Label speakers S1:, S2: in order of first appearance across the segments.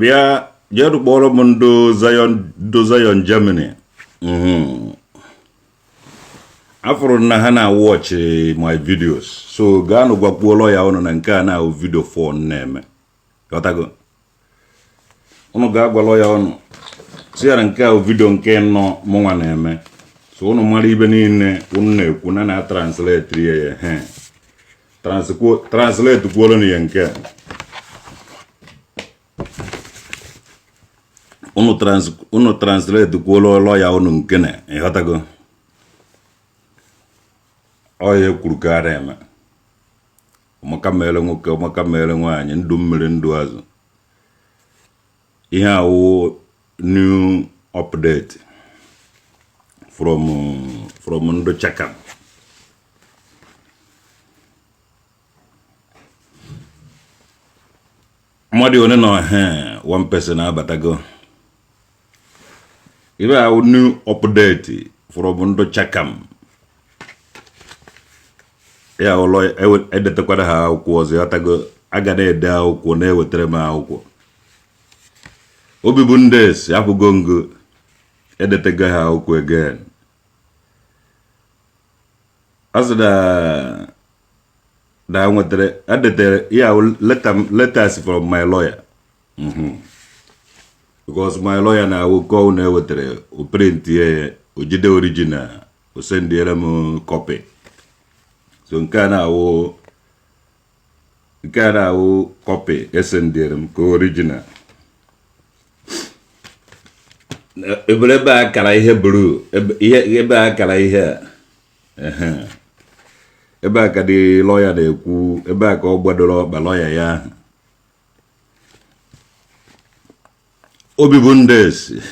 S1: Bịa jee kpọrọ m ndị Zion, ndị Zion Germany. Afụrụ na ha na-watch my videos, so gaanụ gwakwuo lọya ụnụ na nke a na-ahụ video 4 na-eme. Ghọtago? Ụnụ ga-agwa lọya ụnụ si ya na nke ahụ video nke nọ mụnwa na-eme, so ụnụ mara ibe niile ụnụ na-ekwu na na translate ya ya he translate kwuoro na ya nke a. Ụnụ translate kwuola lọya ụnụ nke na ịghọtago ọya kwuru ka a na-eme. Ọmaka mere nwoke, ọmaka mere nwaanyị, ndụ mmiri, ndụ azụ. Ihe awụ new update from ndụ Chakam. Mmadụ one nọ he, one person abatago. Ibe awụ new update from ndụ Chakam. Ya ụlọ edetakwara ha akwụkwọ ọzọ, ịghọtago? Aga na-ede akwụkwọ, na-ewetara m akwụkwọ. Obi bụ ndị esi akwụgo ngo edetego ha akwụkwọ again. A sị na na nwetara edetere ya letter, letters from my lawyer, because my lawyer na-awụ nke ọ na-ewetara, o print ya, o jide original, o sendiere m copy. So nke a na-awụ copy esendiere m ka original. Ebere ebe a kara ihe blue, ihe ebe a kara ihe a, ehe. Ebe a ka dị lọya na-ekwu, ebe a ka ọ gbadoro ọkpa lọya ya ahụ. Obi bụ ndị esi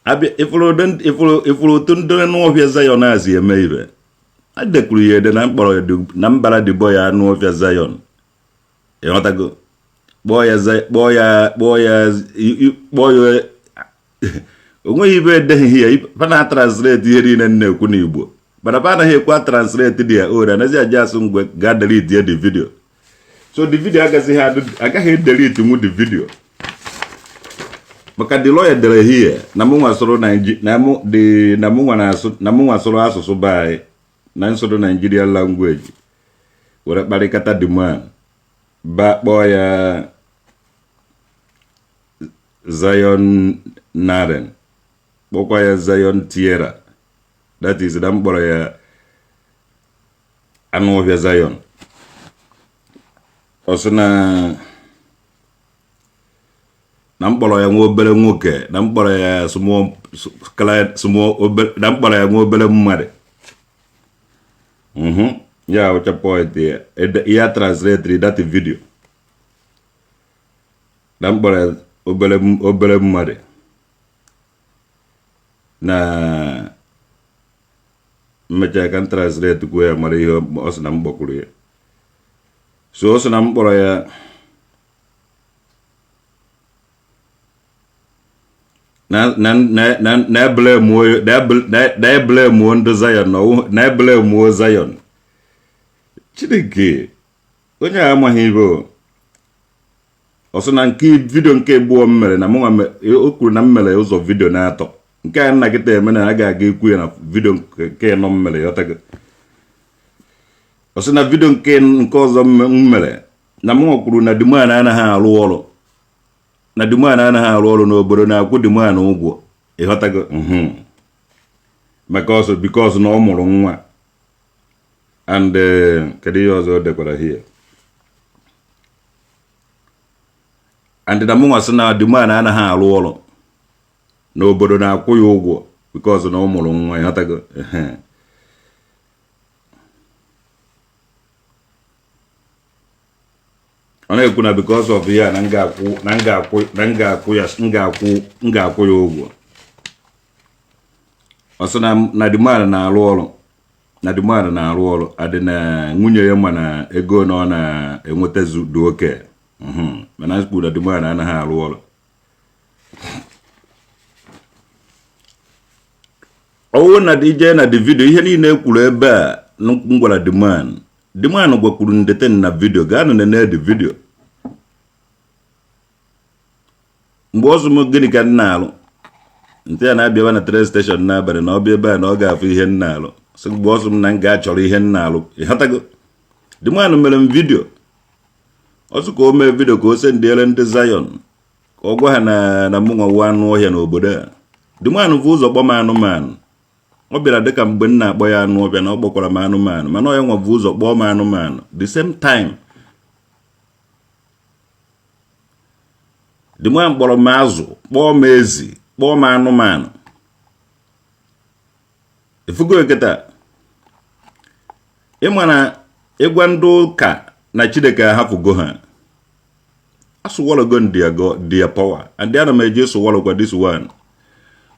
S1: abịa ifuru otu ndị anụ ọfịa Zion a si eme ibe a dekwuru ya ede na mkpọrọ na mbara dịbọ ya anụ ọfịa Zion. Ịghọtago? Kpọọ ya kpọọ ya kpọọ ya kpọọ ya. Onweghị ibe edeghị ya. Fa na translate ihe niile m na-ekwu n'Igbo, mana fa anaghị ekwu translate dị ya ore anaghị aji asụ ngwe gaa delete ya the video. So the video agaghị agaghị delete nwu the video, maka the lawyer dere here na mụ nwa sụrụ na mụ dị na mụ nwa na-asụ na mụ nwa sụrụ asụsụ be anyị na nsụrụ Nigerian language were kparịkata the man ba kpọọ ya Zion Naren, kpọkwa ya Zion Tiera. That is na m kpọrọ ya anụ ọhịa Zion. Ọ sị na m kpọrọ ya nwa obere nwoke, na m kpọrọ ya small small obere, na m kpọrọ ya nwa obere mmadụ. Ya ụcha point ya ya translate that video na m kpọrọ ya obere obere mmadụ, na mmechaa ka m translate kwuo ya mara ihe ọ sị na m gbakwuru ya. So ọ sị na m kpọrọ ya na-eblemuo ndị Zion, na-eblemuo Zion. Chineke, onye a amaghị ibe o. Ọ sị na nke video nke gboo m mere na mụnwa o kwuru na m mere ụzọ video na-atọ nke a nna kịta eme na a ga-aga ekwu ya na video nke nọ m mere. Yọtago? Ọ sị na video nke ọzọ m mere na mụnwa kwuru na the man anaghị arụ ọrụ, na the man anaghị arụ ọrụ n'obodo, na-akwụ the man ụgwọ. Ịghọtago? Maka ọsọ because na ọ mụrụ nwa. And kedu ihe ọzọ o dekwara here? And na mụnwa sị na the man anaghị arụ ọrụ n'obodo, na-akwụ ya ụgwọ because na ọ mụrụ nwa. Ịghọtago? Ehe. Ọ na-ekwu na because of ya na m ga-akwụ na m ga-akwụ na m ga-akwụ ya m ga-akwụ ya ụgwọ. Ọ sị na the man na-arụ ọrụ, na the man na-arụ ọrụ adị na nwunye ya, ma na ego na ọ na-enwetazu dị oke. Mana mkpu na the man anaghị arụ ọrụ. Ọwụ na ije na the video, ihe niile e kwuru ebe a m gwara the man, the man gwakwuru ndeten na video. Gaa nụ nene the video. Mgbe ọ sụ m gịnị ka m na-alụ, ntị ya na-abịawa na train station n'abalị na ọ bịa ebe a na ọ ga-afụ ihe m na-alụ. Sị mgbe ọ sụ m na m ga-achọrọ ihe m na-alụ, ịghọtago? The man mere m video, ọ sị ka o mee video ka o sendiere ndị Zion ka ọ gwa ha na mụ nwa wụ anụ ọhịa n'obodo a. The man bụ ụzọ kpọ m anụmanụ. Ọ bịara dịka mgbe m na-akpọ ya anụ ọhịa na ọ kpọkwara m anụmanụ, mana ọ ya nwa bụ ụzọ kpọọ m anụmanụ. The same time, the man kpọrọ m azụ, kpọọ m ezi, kpọọ m anụmanụ. Ifugo kịta ịma na ịgwa ndị ụka na Chineke ahapụgo ha, asụwalụgo their power, and ana m eji sụwalụkwa this one.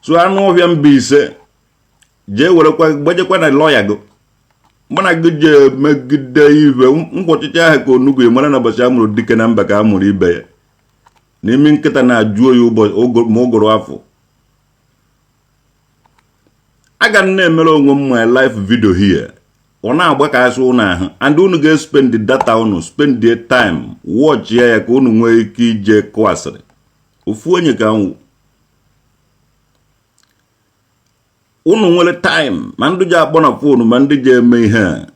S1: So anụ ọhịa Mbaise jee werekwa gbajekwa na lọya gị, mụ na gị jee megide ibe ngwọchịchị ahụ ka onugbu mara na ụbọchị a mụrụ dike na mba ka a mụrụ ibe ya n'imi nkịta na-ajụ oyi ma ụgụrụ afọ. Aga m na-emere onwe m my live video here, ọ na-agbakasị ụnụ ahụ, and unu ga-spend data unu, spend the time watch ya ka unu nwee ike ije kụọ asịrị. Ofu onye ka nwụ unu nwere time, ma ndị ji akpọ na phone, ma ndị ji eme ihe a.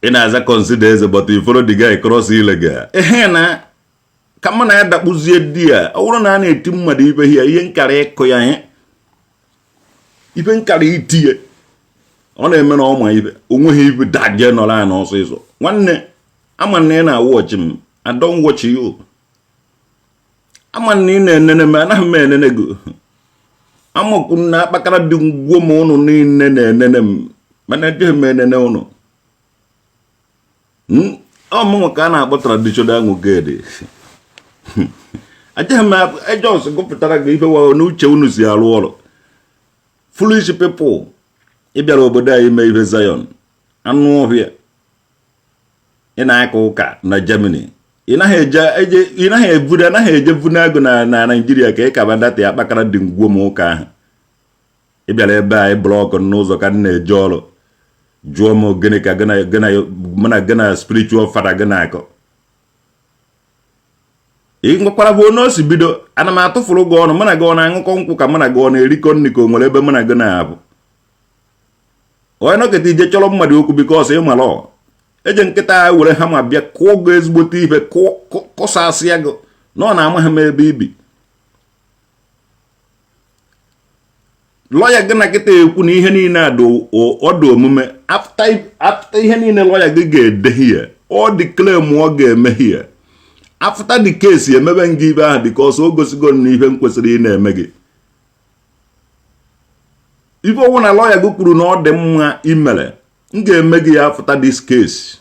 S1: Ị na-aza consider eze, but you follow the guy cross illegal. Ehe, na ka mụ na ya dakpụzie di ya. Ọ bụrụ na a na-eti mmadụ ibe ya ihe nkara ịkụ ya ihe ibe nkara itinye, ọ na-eme na ọma ibe onweghị ibe daje nọrọ ya n'ọsịsọ. Nwanne, ama na ị na-awatch m, I don't watch you. Ama na ị na-enene m, anaghị m enene gị. Amakwu na akpakara dị ngwo m, ụnụ niile na-enene m, mana ejighị m enene ụnụ. Ọ mụnwa ka a na-akpọ traditional nwogede. Ajeghị m ejọs gụpụtara gị ife wa n'uche unu si arụ ọrụ. Foolish people, ị bịara obodo anyị mee ife Zion, anụ ọhịa. Ị na-aka ụka na Germany, ị naghị eje, ị naghị evu, anaghị eje vunago na Naijiria ka ị kaba data ya kpakara dị ngwo m ụka ahụ. Ị bịara ebe anyị block n'ụzọ ka m na-eje ọrụ, jụọ m gịnị ka mụ na gị na spiritual father gị na-akọ. Ị nwekwara bụ onye o si bido. Ana m atụfuru gị ọnụ? Mụ na gị ọ na-aṅụkọ nkwụ, ka mụ na gị ọ na-erikọ nri, ka o nwere ebe mụ na gị na-abụ onye nọkịta ije chọrọ mmadụ okwu? Because ị mara eje nkịta were ha ma bịa kụọ gị ezigbote ife, kụsasịa gị na ọ na-amaghị m ebe ibi. Lọya gị na kịta ekwu na ihe niile a ọdụ omume. After ihe niile lọya gị ga-ede here, all the claim ọ ga-eme here, after the case, emebe ngị ibe ahụ, because o gosigo na ihe m kwesịrị ị na-eme gị. Ife ọnwụ na lọya gị kwuru na ọ dị mma imere, m ga-eme gị ya after this case.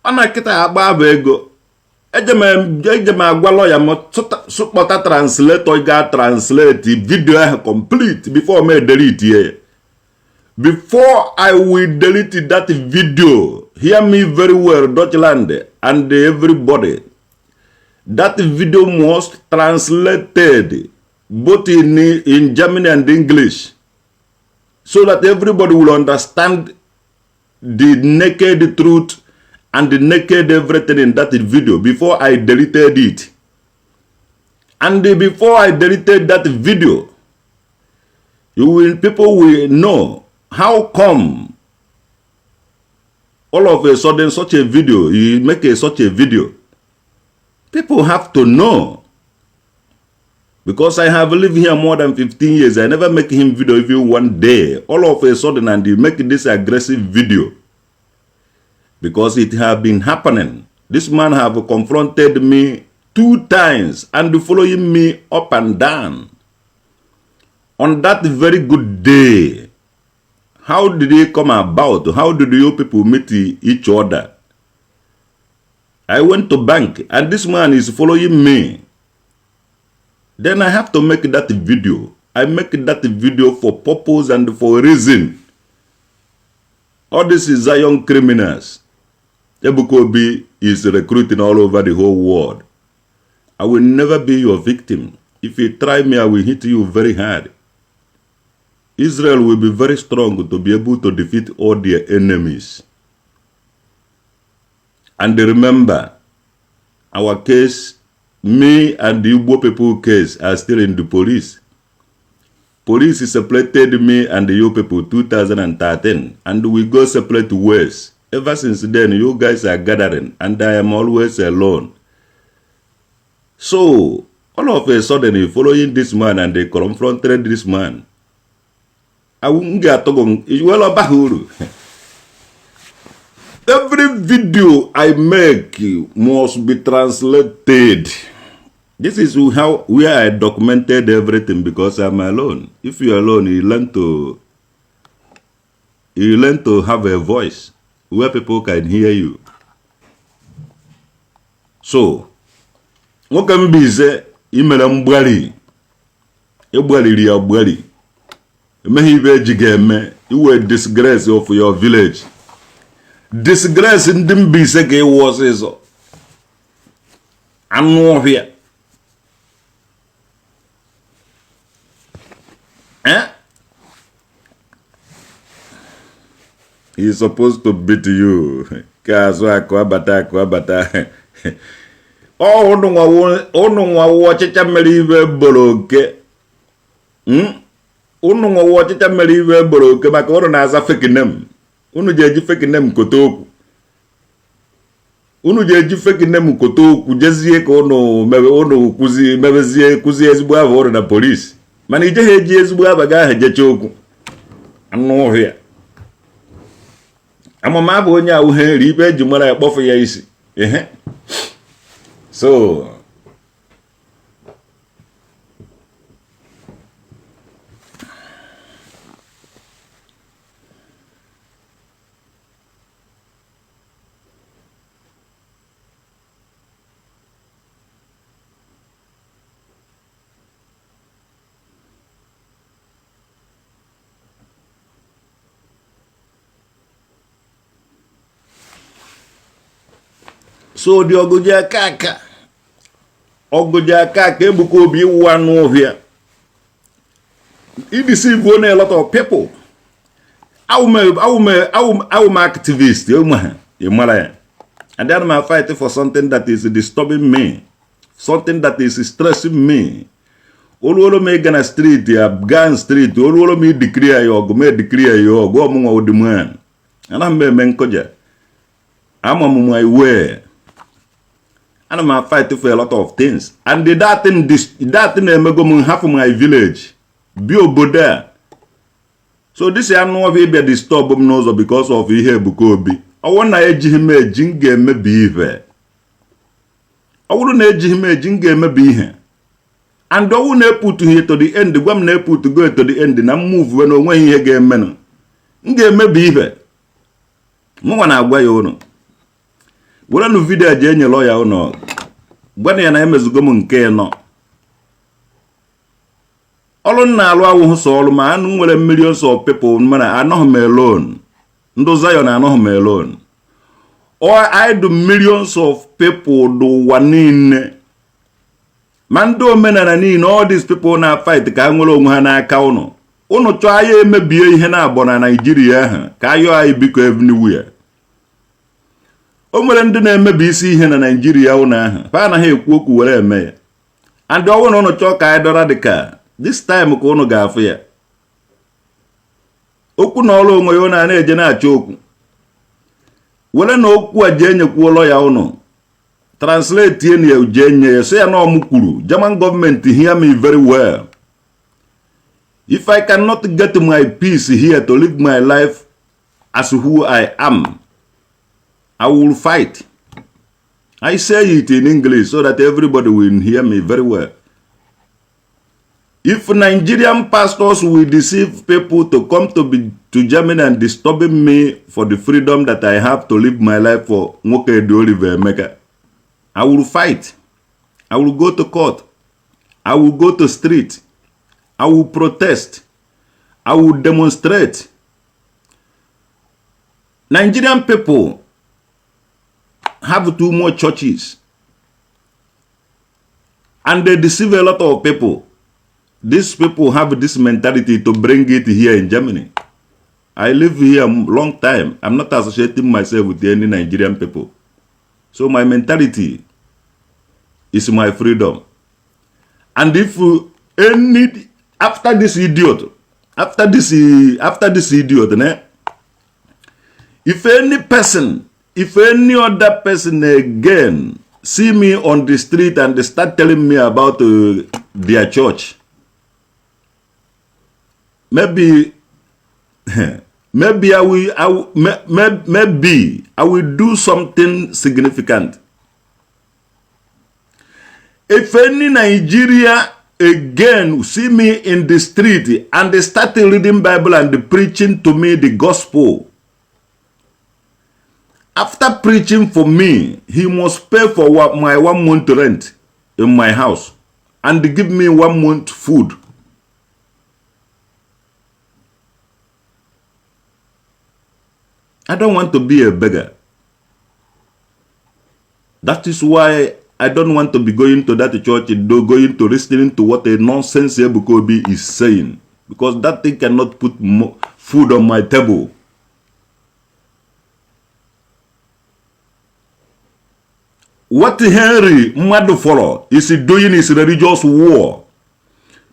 S1: Ọ na kịta agba abụ ego, eje m agwa lọya m sụkpọta translator ga translate video ahụ complete before m delete ya. Before I will delete that video, hear me very well, Deutschland and everybody, that video must translated both in Germany and English so that everybody will understand the naked truth and the naked everything in that video before I deleted it. And before I deleted that video, you will people will know how come all of a sudden such a video, you make a such a video. People have to know. Because I have lived here more than 15 years, I never make him video even one day. All of a sudden, and you make this aggressive video. Because it have been happening. This man have confronted me two times and following me up and down. On that very good day, how did it come about? How did you people meet each other? I went to bank and this man is following me. Then I have to make that video. I make that video for purpose and for reason. All this is Zion criminals. Ebuka Obi is recruiting all over the whole world. I will never be your victim. If you try me, I will hit you very hard. Israel will be very strong to be able to defeat all their enemies. And remember, our case, me and the Igbo people case, are still in the police. Police separated me and the you people 2013, and we go separate ways. Ever since then, you guys are gathering, and I am always alone. So, all of a sudden, you following this man and they confronted this man. M ga-atọgọ well ọbaghị uru. Every video I make must be translated. This is how where I documented everything, because I'm alone. If you're alone, you learn to have a voice where people can hear you. So, nwoke Mbaise, imere mgbali, ịgbaliri ya gbali, emeghị ibe eji ga-eme iwe disgrace of your village, disgrace ndị Mbaise ka ịwụ ọsịsọ anụ ọhịa. Eh? He's supposed to beat you. Ka azụ akụ abata, akụ abata. Ọ ụnụ nwawo ọchịcha mere ibe gboro oke. Ụnụ nwawo ọchịcha mere ibe gboro oke, maka ụnụ na-aza fake name. Unu ji eji fake name kote okwu. Unu ji eji fake name kote okwu, jezie ka ụnụ mebe, ụnụ kwuzi mebezie, kwuzie ezigbo aha ụnụ na polisi, mana ije ha eji ezigbo aba ga ahụ jecha okwu. Anụ ọhịa, amama bụ onye awụ Henry, ibe eji mara ya kpọfụ ya isi ehe. So dị ọgụji aka aka, ọgụji aka aka. Ebuka Obi, ịwụ anụ ọhịa, ideceive na a lot of people. Awụ m activist ụmụ ha, ị mara ya, and then I'm fighting for something that is disturbing me, something that is stressing me. Oluolo m ịga na street ya, gaa street. Oluolo m idikiri ya ọgụ, m edikiri ya ọgụ. Ọmụnwa odimman, anaghị m eme nkọja. Ama m my way. Ana m fight for a lot of things, and that thing emego m hapụ my village bi obodo a. So this anụ ọhịa ịbịa disturb m n'ụzọ because of ihe Ebuka Obi, ọwụ na ejighị m eji, m ga-emebi ihe. Ọ bụrụ na ejighị m eji, m ga-emebi ihe. And ọwụ na-eputu ihe to the end, gwa m na eputu go to the end na m move na onweghị ihe ga-emenụ, m ga-emebi ihe. Mụnwa na-agwa ya, ụnụ werenụ video ji enye lọya ụnụ, gwana ya na emezugo m nke nọ. Ọrụ m na-alụ awụghị sọ ọrụ, ma anụ nwere millions of people, mana anọghị m alone. Ndụ Zion, anọghị m alone. I do millions of people n'ụwa niile, ma ndị omenala niile, all these people na fight ka ha nwere onwe ha n'aka ụnụ. Ụnụ chọọ anyị emebie ihe na-agbọ na Naijiria ahụ, ka ayọ anyị biko everywhere. O nwere ndị na-emebi isi ihe na Naijiria ụnụ ahụ, ha anaghị ekwu okwu were eme ya. And ọnwụ na ụnụ chọọ ka anyị dọra dịka this time, ka ụnụ ga-afụ ya. Okwu na ọrụ onwe ya, ụnụ a na-eje na-achọ okwu were na okwu a jee nyekwuo ya. Ụnụ translate na ya, jee nye ya, sị ya na ọmụ kwuru, German government, hear me very well. If I cannot get my peace here to live my life as who I am, I will fight. I say it in English so that everybody will hear me very well. If Nigerian pastors will deceive people to come to Germany and disturbing me for the freedom that I have to live my life for Nwoke Oliver Emeka, I will fight. I will go to court. I will go to street. I will protest. I will demonstrate. Nigerian people have two more churches. And they deceive a lot of people. These people have this mentality to bring it here in Germany. I live here long time. I'm not associating myself with any Nigerian people. So my mentality is my freedom. And if any after this idiot, after this idiot, ne, if any person, if any other person again see me on the street and they start telling me about their church, maybe I will do something significant. If any Nigeria again see me in the street and they start reading Bible and preaching to me the gospel, after preaching for me, he must pay for what my 1 month rent in my house and give me 1 month food. I don't want to be a beggar. That is why I don't want to be going to that church, going to listening to what a nonsense Ebuka Obi is saying. Because that thing cannot put food on my table. What Henry Maduforo is doing is religious war.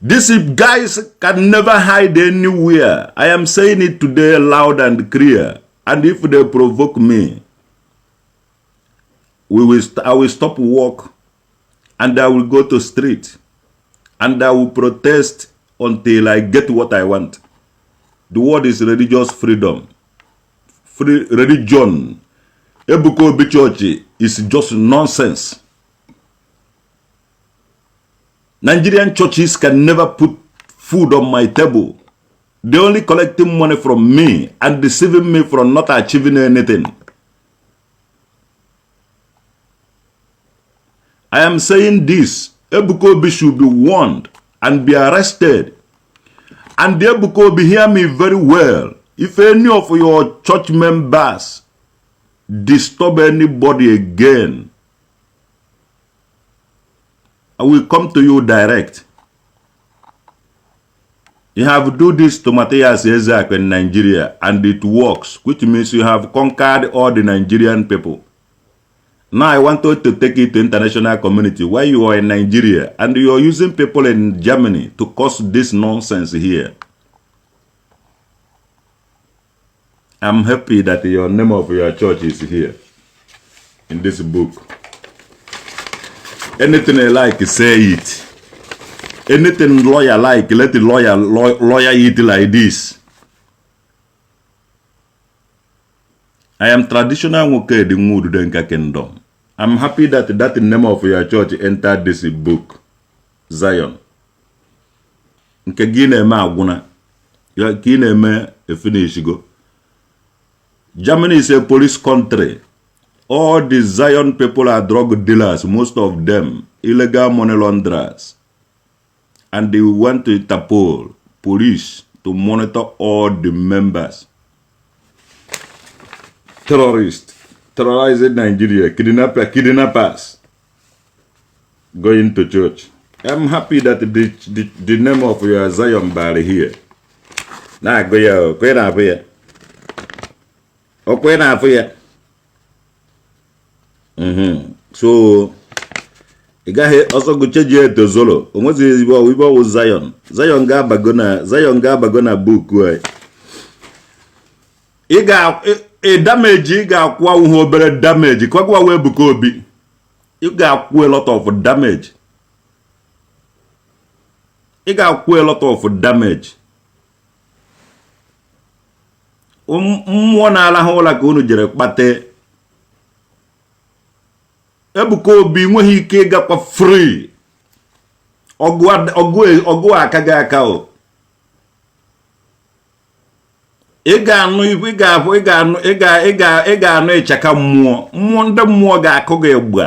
S1: These guys can never hide anywhere. I am saying it today loud and clear. And if they provoke me, I will stop work and I will go to street and I will protest until I get what I want. The word is religious freedom. Free religion. Ebuka Obi Church is just nonsense. Nigerian churches can never put food on my table. They only collecting money from me and deceiving me from not achieving anything. I am saying this. Ebuka Obi should be warned and be arrested. And Ebuka Obi, hear me very well. If any of your church members disturb anybody again, I will come to you direct. You have do this to Matthias Ezeaku in Nigeria and it works, which means you have conquered all the Nigerian people. Now I want to take it to international community where you are in Nigeria and you are using people in Germany to cause this nonsense here. I'm happy that your name of your church is here in this book. Anything I like, say it. Anything lawyer like, let the lawyer it like this. I am traditional Nwoke the Nwududenka Kingdom. I'm happy that that name of your church entered this book, Zion. Nke gị na-eme agwụna ya ka ị na-eme finish go. Germany is a police country. All the Zion people are drug dealers, most of them illegal money launderers. And they want to Interpol, police, to monitor all the members. Terrorists, terrorizing Nigeria, kidnappers, going to church. I'm happy that the name of your Zion bar here. Na-agụ ya o, kwe na-afụ ya. O kwe na-afụ ya. So ị gaghị ọsọ gụcheji etozolo o nwezighị ezigbo ibe ọwụ Zion. Zion ga-abago na Zion ga-abago na book a. Ị ga damage, ị ga-akwụ awụghị obere damage kwagwa wee Ebuka Obi, ị ga-akwụ a lot of damage, ị ga-akwụ a lot of damage. Mmụọ na-alahụ ụra ka unu jere kpate. Ebuka Obi nweghị ike ịgakwa free. Ọgụ aka gị aka o, ị ga-anụ, ị ga-afụ, ị ga-anụ, ị ga-anụ ịchaka mmụọ. Mmụọ, ndị mmụọ ga-akụ gị egbe.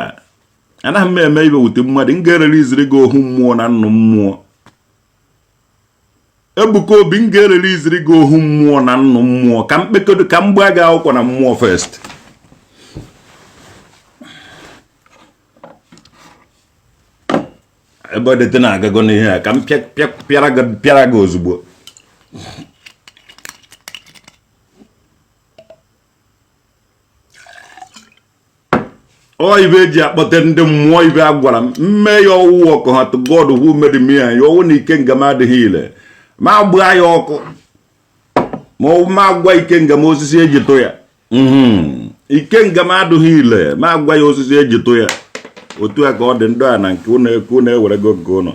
S1: Anaghị m eme ibe wute mmadụ. M ga-ereliziri gị ohu mmụọ na nnụ mmụọ. Ebuka Obi, m ga-ereliziri gị ohu mmụọ na nnụ mmụọ ka mkpekodo ka m gbaa gị akwụkwọ na mmụọ first. Ebe ọ dịtị na-agago n'ihe a ka m pịara gị ozugbo. Ọ ibe eji akpọte ndị mmụọ ibe a gwara m mme ya ọwụ ọkụ ha to God who made me ya ọwụ na ikenga m adịghị ile ma gbaa ya ọkụ ma ọ ma agwa ikenga m osisi eji tụ ya. Ikenga m adịghị ile ma agwa ya osisi eji tụ ya. Otu a ka ọ dị ndụ a na nke ụnụ eke ụnụ ewerego nke ụnụ.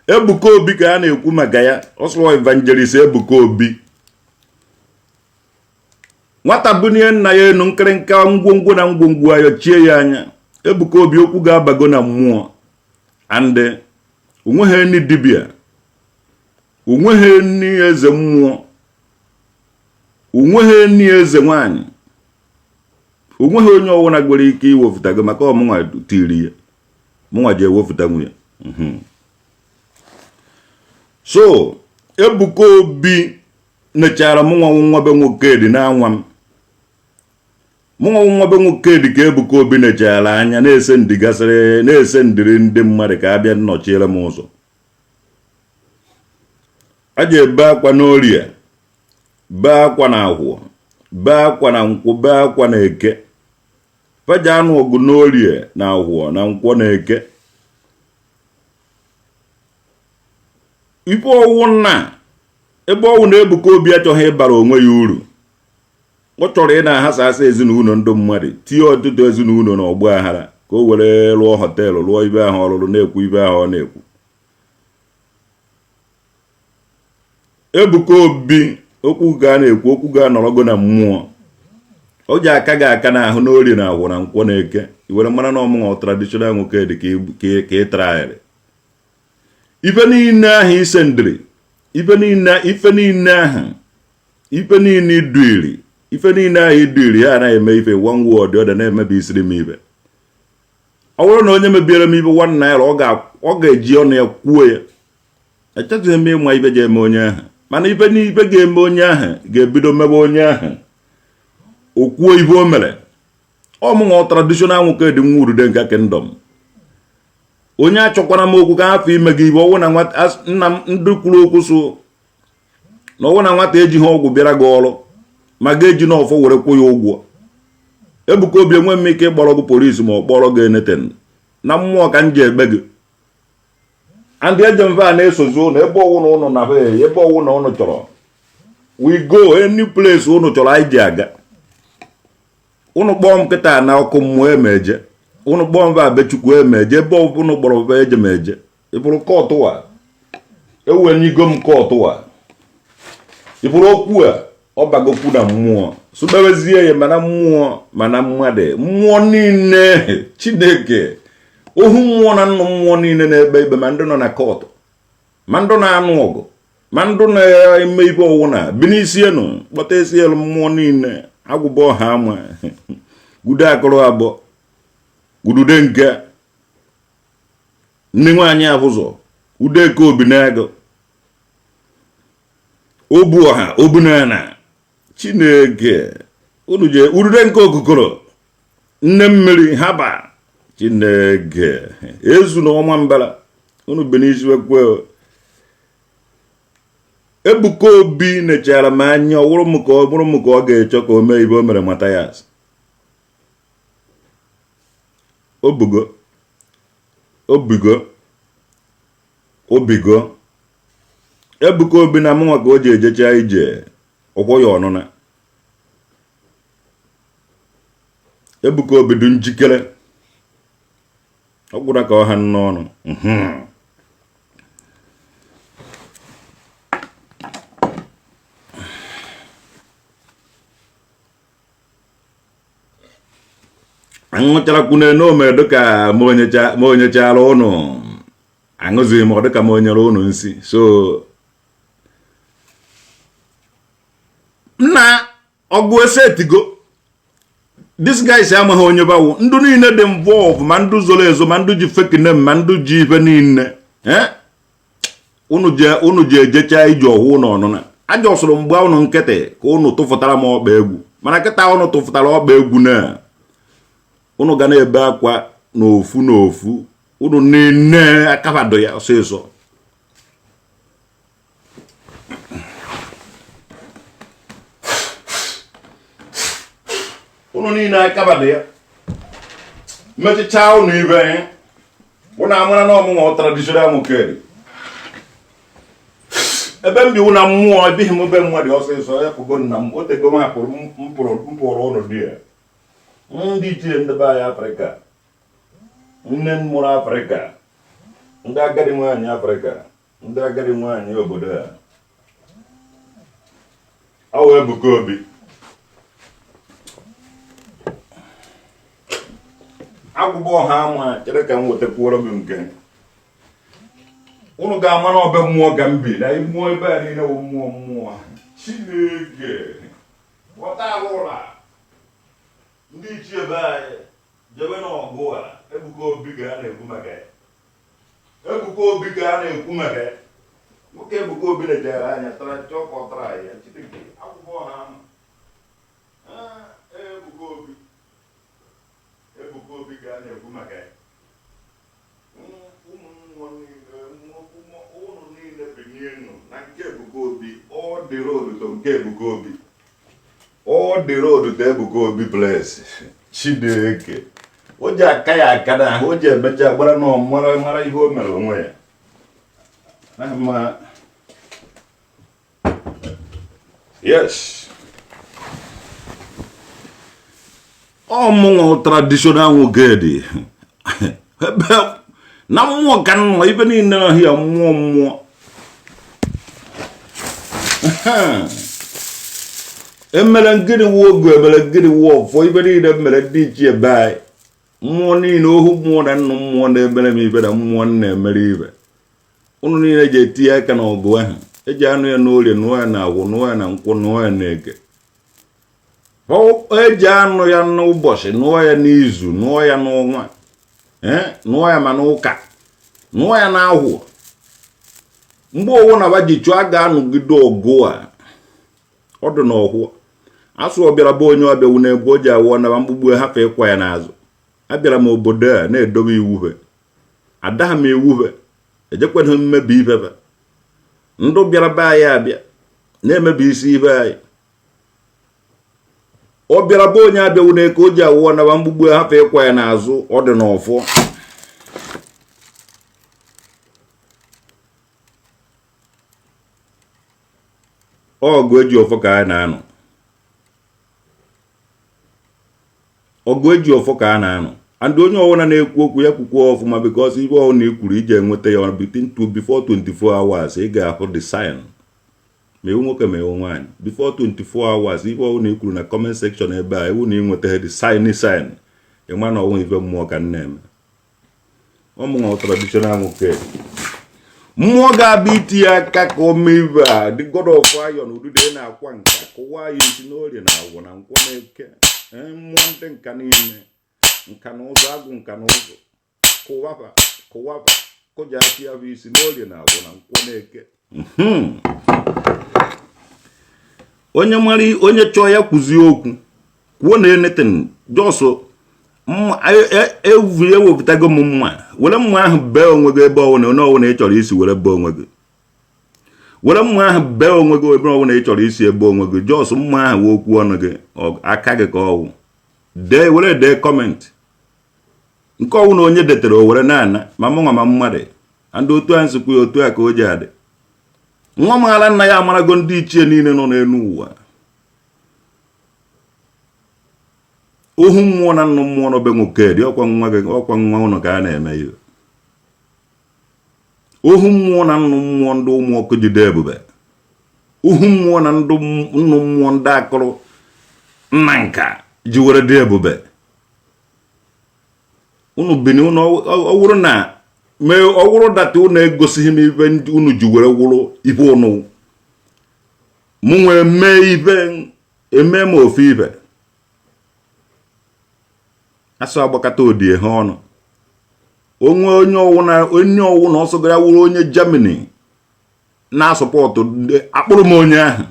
S1: Ebuka Obi ka a na-ekwu maka ya, ọsọ evangelist Ebuka Obi. Nwata bunie nna ya enu nkịrịnka ngwongwo na ngwongwo ayọchie ya anya. Ebuka Obi okwu ga-abago na mmụọ and onweghị eni dibịa, onweghị eni eze mmụọ, onweghị eni eze nwaanyị, onweghị onye ọwụna nwere ike iwefụta gị maka ọmụnwa tiri ya, mụnwa ji ewefụta nwunye. So Ebuka Obi nechara mụnwa nwa be nwoke dị n'anwa m, mụnwa nwa be nwoke dị ka Ebuka Obi nechara anya na-ese ndịgasịrị na-ese ndịrị ndị mmadụ ka abịa nnọchiere m ụzọ. A ji ebe akwa n'orie, bee akwa na ahụọ, bee akwa na nkwụ, bee akwa na eke. Faja anụ ọgụ n'orie na ahụọ na nkwọ na eke. Ife ọwụ na ebe ọwụ na Ebuka Obi achọghị ịbara onwe ya uru, ọ chọrọ ị na-ahasa asa ezinụlọ ndị mmadụ, tinye ọtụtụ ezinụlọ na ọgba aghara ka o were rụọ họteelụ, rụọ ibe ahụ ọrụrụ, na-ekwu ibe ahụ ọ na-ekwu. Ebuka Obi okwu ga na-ekwu okwu ga-anọrọgo na mmụọ. O ji aka gị aka n'ahụ n'orie na agwụ na nkwọ na eke i were mara na ọmụnwa traditional nwoke dị ka ị traịrị. Ife niile ahụ ise ndịrị, ife niile ife niile ahụ ife niile iduiri, ife niile ahụ iduiri ha anaghị eme ife one word ọ da na-emebi isiri m ibe. Ọ bụrụ na onye mebiere m ibe ₦1 ọ ga-eji ọnụ ya kwuo ya. Achọghị m ịma ibe ga-eme onye ahụ, mana ife n'ife ga-eme onye ahụ ga-ebido mebe onye ahụ o kwuo ife o mere. Ọmụnwa traditional nwoke dị nwa urude nke kingdom. Onye achọkwara m okwu ka afọ ime gị ibe ọwụ na nwata nna m ndị kwuru okwu so na ọwụ na nwata ejighị ọgwụ bịara gị ọrụ ma ga-eji n'ọfọ were kwụ ya ụgwọ. Ebuka Obi enwe m ike ịkpọrọ gị polisi ma ọ kpọrọ gị anything. Na mmụọ ka m ji ekpe gị. And eje mfe a na-esozi ụnụ ebe ọwụ na ụnụ na be ebe ọwụ na ụnụ chọrọ. We go any place ụnụ chọrọ anyị ji aga. Ụnụ kpọọ m kịta na ọkụ mmụọ emeje, ụnụ kpọọ m be Chukwu emeje, ebe ụnụ kpọrọ be eje m eje. Ịbụrụ kọtụ a ewenyigo m kọtụ a, ịbụrụ okwu a ọ bagokwu na mmụọ sụbewezie ya mana mmụọ mana mmadụ mmụọ niile Chineke ohu mmụọ na nnụ mmụọ niile na-ekpe ikpe ma ndị nọ na kọtụ ma ndị na-anụ ọgụ ma ndị na-eme ife ọwụ na bi n'isi enu kpọta esi elu mmụọ niile agwụba ọha ama gudo akụrụ abụọ udude nke nne nwaanyị abụzọ udeke obi na-agụ obu ọha obu na Chineke unu je udude nke okokoro nne mmiri haba Chineke ezu na ọnwa mbara unu bi n'isi ekwe. Ebuka Obi nechara m anya ọ wụrụ m ka ọ bụrụ m ka ọ ga-echọ ka o mee ibe o mere Mathias. Obugo obigo obigo Ebuka Obi na mụnwa ka o ji ejecha ije ọkwọ ya ọnụna. Ebuka Obi dị njikere ọ gwụra ka ọ ha n'ọnụ. Aṅụcharakwu na ome dịka ma onyechara ụnụ aṅụzighị m ọ dịka ma onyere ụnụ nsi. So nna ọgụ esetigo this guys amaghị onye bawo ndụ niile dị involve ma ndụ zoro ezo ma ndụ ji fake name ma ndụ ji ife niile unu ji ejecha ije ọhụ ụnụ ọnụna ajọsụrụ mgbe ụnụ nkịtị ka ụnụ tụfụtara m ọkpa egwu mana kịta ụnụ tụfụtara ọkpa egwu na ụnụ ga na-ebe akwa n'ofu n'ofu. Unu niile akabado ya ọsịsọ. Unu niile akabado ya. Mechichaa unu ibe anyị. Unu amara na ọ mụnwa traditional nwoke. Ebe m bi na mmụọ, ebighị m be mmadụ ọsịsọ ya pụgo nna m otego m hapụrụ m pụrụ ụnụ di ya. Ndị ichie ndị be anyị Afrịka, nne m mụrụ Afrịka, ndị agadi nwaanyị Afrịka, ndị agadi nwaanyị obodo a. Ọ wụ Ebuka Obi. Agwụgwọ ọha ama chere ka m wetakwuoro gị nke unu ga-ama na ọ be mmụọ ka m bi na mmụọ ebe a niile wụ mmụọ mmụọ. Chineke ghọta alụ ụla ndị ichie be anyị jebe n'ọgụ a. Ebuka Obi ka a na-ekwu maka ya. Ebuka Obi ka a na-ekwu maka ya. Nwoke Ebuka Obi lechara anya tara chọọ ka ọ tara ya. Chineke akwụkwọ ha ama. Ebuka Obi, Ebuka Obi ka a na-ekwu maka ya. Ụmụ mmụọ niile, ụnụ niile binienu na nke Ebuka Obi. Ọ dị road to nke Ebuka Obi. Ọ dị road to Ebuka Obi place. Chineke o ji aka ya aka n'ahụ, o ji emecha gbara na mara mara ihe o mere onwe ya. Ma yes, ọ mụnwa traditional nwoke dị ebe na mmụọ ka nọ ibe niile ahụ ya mmụọ mmụọ. Emere ngịnị wu ogu, emere ngịnị wu ọfọ, ibe niile mere ndị ichie be anyị. Mmụọ niile, ohu mmụọ na nnụ mmụọ na-emere m ibe na mmụọ na-emere ibe. Unu niile ji etinye aka n'ọgụ ahụ. Eji anụ ya n'orie, nụọ ya na agwụ, nụọ ya na nkwụ, nụọ ya na eke. Eji anụ ya n'ụbọchị, nụọ ya n'izu, nụọ ya n'ọnwa, nụọ ya ma n'ụka, nụọ ya n'ahụ. Mgbe owu na ba ji chụọ a ga-anụgide ọgụ a. Ọ dị n'ọhụụ asụ ọ bịara bụ onye ọbịa wu na-egwu o ji awụọ naba mgbugbu hafụ ịkwa ya n'azụ. Abịara m obodo a na-edobe iwu he, adaghị m iwu he, ejekweghị m mmebi ife be. Ndụ bịara be anyị abịa na-emebi isi ibe anyị. Ọ bịara bụ onye abịawu n'eke o ji awụọ naba mgbugbu hafụ ịkwa ya n'azụ. Ọ dị n'ọfọ. Ọgụ eji ọfọ ka a na-anọ, ọgụ eji ọfọ ka a na-anọ. And onye ọbụla na-ekwu okwu ya kwukwuo ọfụma, because ibe ọbụla i kwuru iji enweta ya between two before 24 hours ị ga-ahụ the sign, ma ewu nwoke ma ewu nwaanyị. Before 24 hours, ibe ọbụla i kwuru na comment section ebe a, ewu na ị nweta the sign sign, ịma na ọnwụ ife mmụọ ka m na-eme. Ọmụnwa traditional nwoke, mmụọ ga-abịa itinye aka ka o mee ibe a. The god of iron, udude na-akwa nka, kụwa ya isi n'orie na agwụ na nkwọ na eke. Mmụọ ndị nka niile, nka na ụzụ, agwụ nka na ụzụ, kụwaba kụwaba, kụjasị ya bụ isi n'orie na agwụ na nkwọ na eke. Onye mara, onye chọọ ya kwuzie okwu, kwuo na anything. Just ewu ewepụtago m mma, were mma ahụ bee onwe gị ebe ọbụla, onye ọbụla ị chọrọ isi were bee onwe gị. Were mma ahụ bee onwe gị ebe ọbụla ị chọrọ isi ebe onwe gị. Just mma ahụ wee okwu ọnụ gị, aka gị ka ọwụ dee, were dee comment nke ọwụ na onye detere o were na-ana ma mụnwa ma mmadụ. And otu a nsikwu ya, otu a ka o ji adị. Nwa maara nna ya amarago ndị ichie niile nọ n'elu ụwa. Ohu mmụọ na nnụ mmụọ n'obe nwoke dị ọkwa nwa gị, ọkwa nwa ụnụ ka a na-eme ihe. Ohu mmụọ na nnụ mmụọ ndị ụmụ ọkụ jide ebube. Ohu mmụọ na ndị nnụ mmụọ ndị akụrụ nna nka ji were dị ebube. Unu bini unu ọ wụrụ na mee ọ wụrụ data unu egosighị m ibe ndị unu ji were wụrụ ibe unu mụ nwee mee ibe eme m ofe ibe asụ agbakọta odie ha ọnụ onwe onye ọwụna, onye ọwụna ọsọgara wụrụ onye Germany na-asọpọtụ akpụrụ m onye ahụ.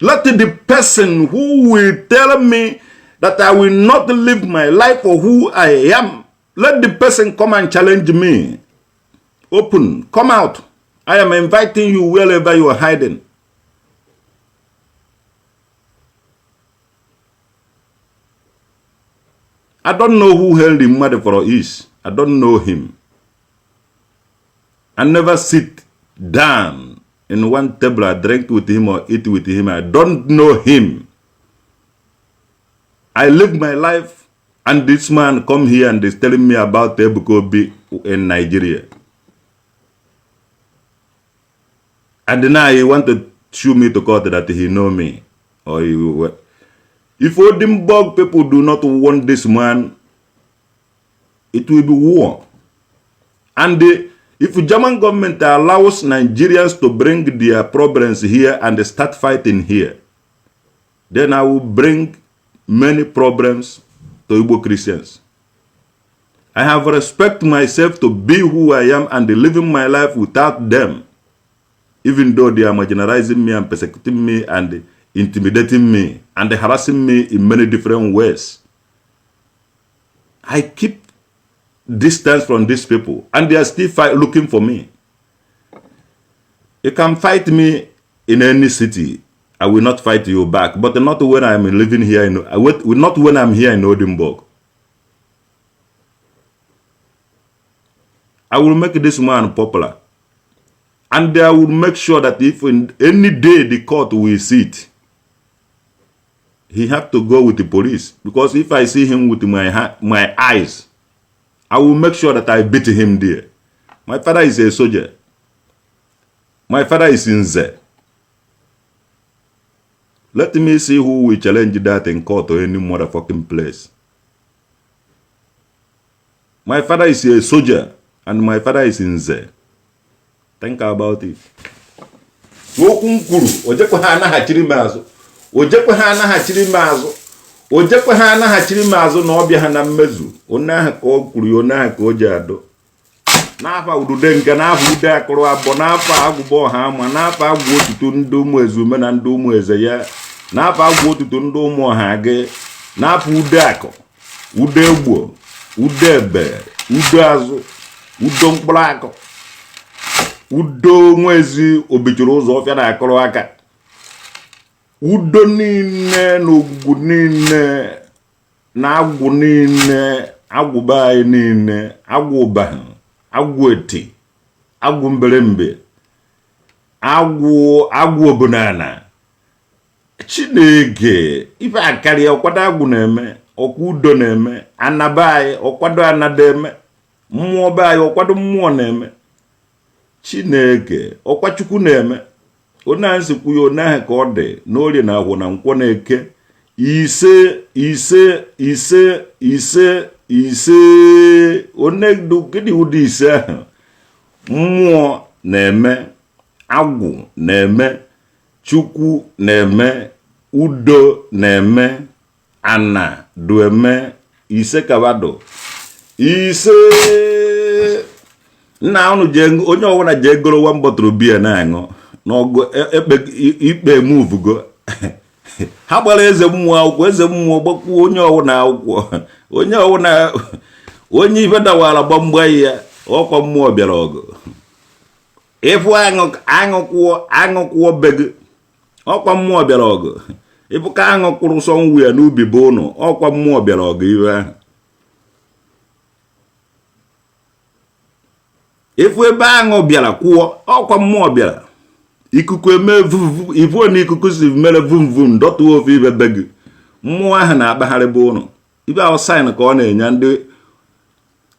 S1: Let the person who will tell me that I will not live my life for who I am. Let the person come and challenge me. Open, come out. I am inviting you wherever you are hiding. I don't know who Henry Madiforo is. I don't know him. I never sit down in one table, I drink with him or eat with him. I don't know him. I live my life, and this man come here and is telling me about Ebuka Obi in Nigeria. And now he want to show me to court that he know me. Or he, if Oldenburg people do not want this man, it will be war. And if German government allows Nigerians to bring their problems here and start fighting here, then I will bring many problems to Igbo Christians. I have respect myself to be who I am and living my life without them, even though they are marginalizing me and persecuting me and intimidating me and harassing me in many different ways. I keep distance from these people and they are still looking for me. You can fight me in any city. I will not fight you back, but not when I'm living here in, not when I'm here in Oldenburg. I will make this man popular. And I will make sure that if in any day the court will sit, he have to go with the police. Because if I see him with my eyes, I will make sure that I beat him there. My father is a soldier. My father is in Nze. Let me see who will challenge that in court or any motherfucking place. My father is a soldier and my father is in Nze. Think about it. Okwu m kwuru, o jekwe ha anaghachiri m azụ. O jekwe ha anaghachiri m azụ. O jekwe ha anaghachiri m azụ na ọbịa ha na mmezu. Onye ahụ ka o kwuru ya, onye ahụ ka o ji adụ. N'afọ udude nke n'afọ ude akụrụ abụọ, n'afọ agwụgba ọha ama, n'afọ agwụ otutu ndị ụmụ eze ume na ndị ụmụ eze ya, n'afọ agwụ otutu ndị ụmụ ọha gị, n'afọ ude akụ, ude egbo, ude ebe, ude azụ, udo mkpụrụ akụ, udo nwezi obichiri ụzọ ọfịa na-akụrụ aka, udo niile na ogwugwu niile na agwụ niile, agwụba anyị niile, agwụ ụba, agwụ eti, agwụ mberembe, agwụ agwụ obunana. Chineke ife akarịa ọkwado agwụ na-eme, ọkwa udo na-eme, anaba anyị ọkwado anada eme, mmụọ be anyị ọkwado mmụọ na-eme. Chineke ọkwa Chukwu na-eme. Onye ahụ sikwu ya, onye ahụ ka ọ dị n'orie na ahụ na nkwọ na eke. Ise ise ise ise ise. Onye gịnị ụdị ise ahụ? Mmụọ na-eme, agwụ na-eme, Chukwu na-eme, udo na-eme, ana dueme, ise kabado ise. Nna unu jee, onye ọbụla jee goro one bottle beer na-aṅụ n'ọgụ ekpe ikpe muvugo. Ha gbara eze mmụọ akwụkwọ, eze mmụọ gbakwuo onye ọwụna akwụkwọ, onye ọwụna onye ife dawara gbamgba ya, ọkwa mmụọ bịara ọgụ. Ịfụ aṅụ aṅụkwụọ aṅụkwụọ be gị, ọkwa mmụọ bịara ọgụ. Ịfụ ka aṅụ kwụrụ sọ nwu ya n'ubi bụ ụnụ, ọkwa mmụọ bịara ọgụ iwe ahụ. Ịfụ ebe aṅụ bịara kwụọ, ọkwa mmụọ bịara. Ikuku eme vuvu, ifuo na ikuku si mere vum vum dọtuo ofe ibe be gị, mmụọ ahụ na-akpagharị bụ ụnụ. Ibe ahụ sign ka ọ na-enye ndị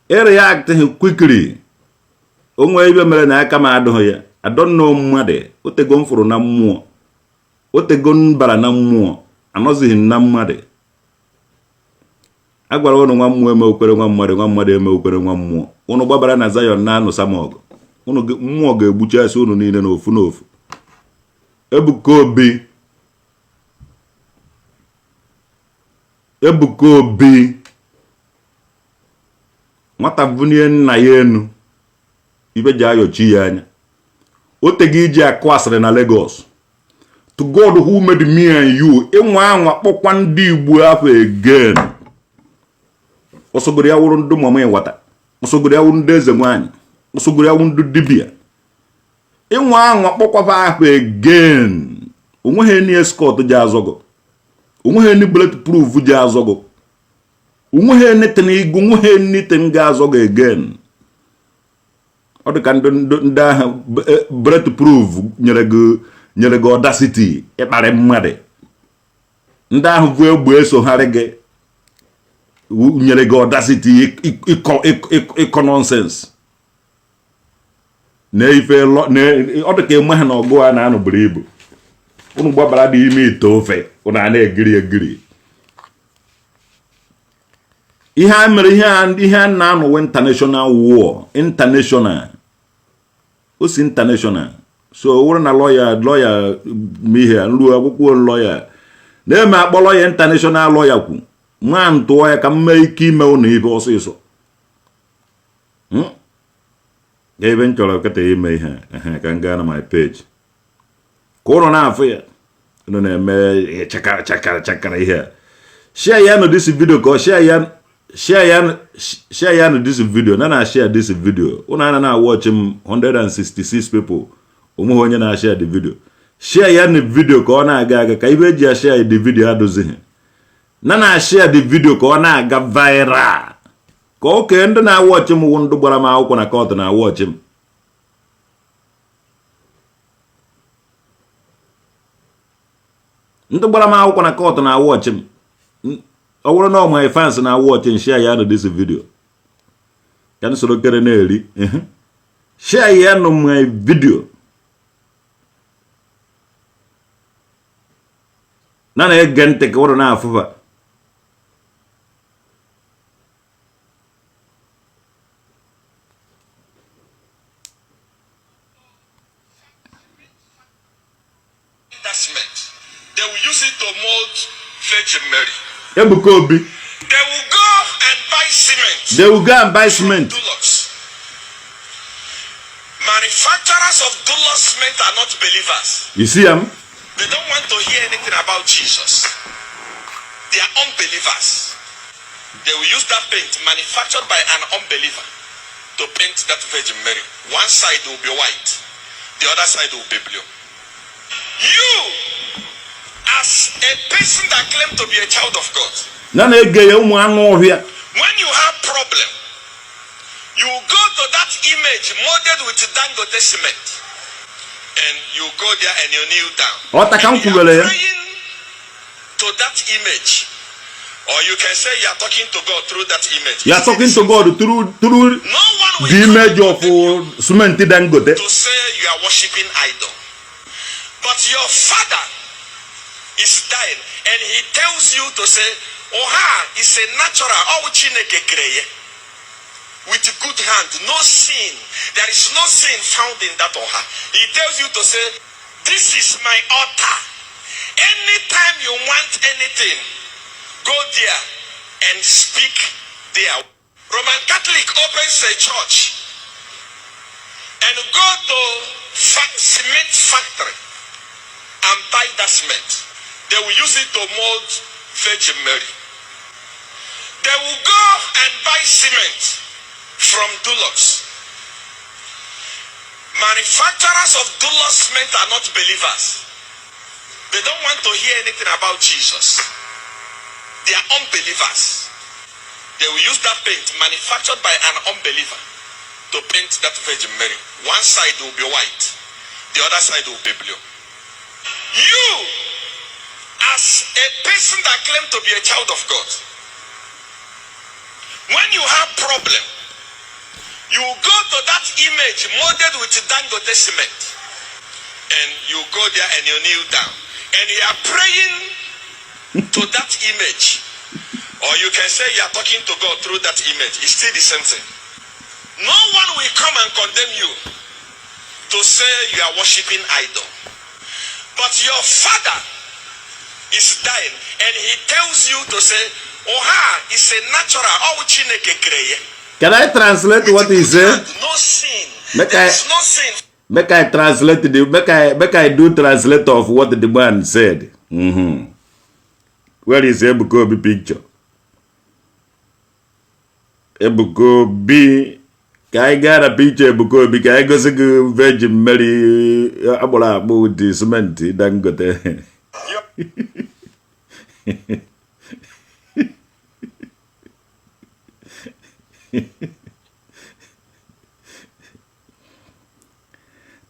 S1: ịreact quickly. Onwe ibe mere na aka m adụghị ya adọnnọ mmadụ. Otego m fụrụ na mmụọ, otego m bara na mmụọ, anọzighị m na mmadụ. A gwara ụnụ nwa mmụọ eme okwere nwa mmadụ, nwa mmadụ eme okwere nwa mmụọ. Ụnụ gbabara na Zion na-anụsa m ọgụ, ụnụ mmụọ ga-egbuchasị ụnụ niile n'ofu n'ofu. Ebuka Obi, Ebuka Obi, nwata bunie nna ya enu, ibe ji ayọchi ya anya. O tego iji akụ asịrị na Lagos. To God who made me and you, ịnwa anwa kpọkwa ndị Igbo afa again, ọsọgoro ya wụrụ ndị mama ịwata, ọsọgoro ya wụrụ ndị eze nwaanyị, ọsọgoro ya wụrụ ndị dibịa, ịnwa anwa kpọkwa afa again, onweghị any escort ji azọgọ, onweghị any bullet proof ji azọgọ, onweghị anything igo, onweghị anything ga-azọgọ again. Ọ dị ka ndị ahụ bullet proof nyere gị audacity ịkparị mmadụ, ndị ahụ bụ egbe esogharị gị nyere gị audacity ịkọ nonsense na ife. Ọ dị ka eme ha na ọgụ a na-anụ buru ibu. Unu gbabara dị ime ite ofe, unu a na-egiri egiri. Ihe a mere, ihe a na-anụwe international war, international o si international. So o wụrụ na lawyer ihe nruo akwụkwọ lawyer na-eme akpọ lawyer, international lawyer kwu nwa ntụọ ya ka m mee ike ime ụnụ ife ọsịsọ. Ebe m chọrọ kịta ime ihe, ka m gaa na my page ka ụnụ na-afụ ya. Ụnụ na-eme chakara chakara chakara ihe a. Share ya nụ this video, ka ọ share ya, share ya, share ya nụ this video. Na share this video. Ụnụ ana na watch m, 166 people, onweghị onye na-share the video. Share ya na video ka ọ na-aga aga, ka ibe eji ya share the video adụzighị. Na share the video ka ọ na-aga viral, ka oke ndị na-awatch m wụ ndị gbara m akwụkwọ na court na-awatch m. Ndị gbara m akwụkwọ na court na-awatch m. Ọ bụrụ na ọ my fans na-awatch m, share ya na this video ka m soro kere na-eri. Share ya nụ my video na na-ege ntị ka ụrụ na-afụfa.
S2: That cement, they will use it to mold Virgin Mary.
S1: Ebuka Obi.
S2: They will go and buy cement.
S1: They will go and buy cement.
S2: Dulux. Manufacturers of Dulux cement are not believers.
S1: You see am?
S2: They don't want to hear anything about Jesus. They are unbelievers. They will use that paint manufactured by an unbeliever to paint that Virgin Mary. One side will be white, the other side will be blue. You, as a person that claim to be a child of God,
S1: Na na-ege ya, ụmụ anụ ọhịa.
S2: When you have problem, you go to that image molded with Dangote cement, and you go there and you kneel down.
S1: Ọta ka m
S2: And you
S1: kwubere
S2: are
S1: ya.
S2: praying to that image, or you can say you are talking to God through that image.
S1: You are talking to God through
S2: No one will
S1: the
S2: come
S1: image
S2: and
S1: of
S2: condemn you
S1: cement Dangote.
S2: To say you are worshiping idol. But your father is dying and he tells you to say, "Oha is a natural, oh Chineke kreye. With good hand, no sin. There is no sin found in that Oha." He tells you to say, "This is my altar. Anytime you want anything, go there and speak there." Roman Catholic opens a church and go to cement factory and buy that cement. They will use it to mold Virgin Mary. They will go and buy cement from Dulux. Manufacturers of Dulux cement are not believers. They don't want to hear anything about Jesus. They are unbelievers. They will use that paint manufactured by an unbeliever to paint that Virgin Mary. One side will be white, the other side will be blue. You, as a person that claim to be a child of God, when you have problem, you go to that image molded with Dangote cement, and you go there and you kneel down, and you are praying to that image. Or you can say you are talking to God through that image. It's still the same thing. No one will come and condemn you to say you are worshiping idol. But your father is dying and he tells you to say, "Oha is a natural, oh Chineke kreye."
S1: Can I translate what he said?
S2: No sin.
S1: Make
S2: There
S1: I
S2: is no sin.
S1: Make I translate the make I do translate of what the man said. Where is Ebuka Obi picture? Ebuka Obi, ka anyị gaa na picture Ebuka Obi ka anyị gosi gị Virgin Mary akpụrụ akpụ dị simenti Dangote.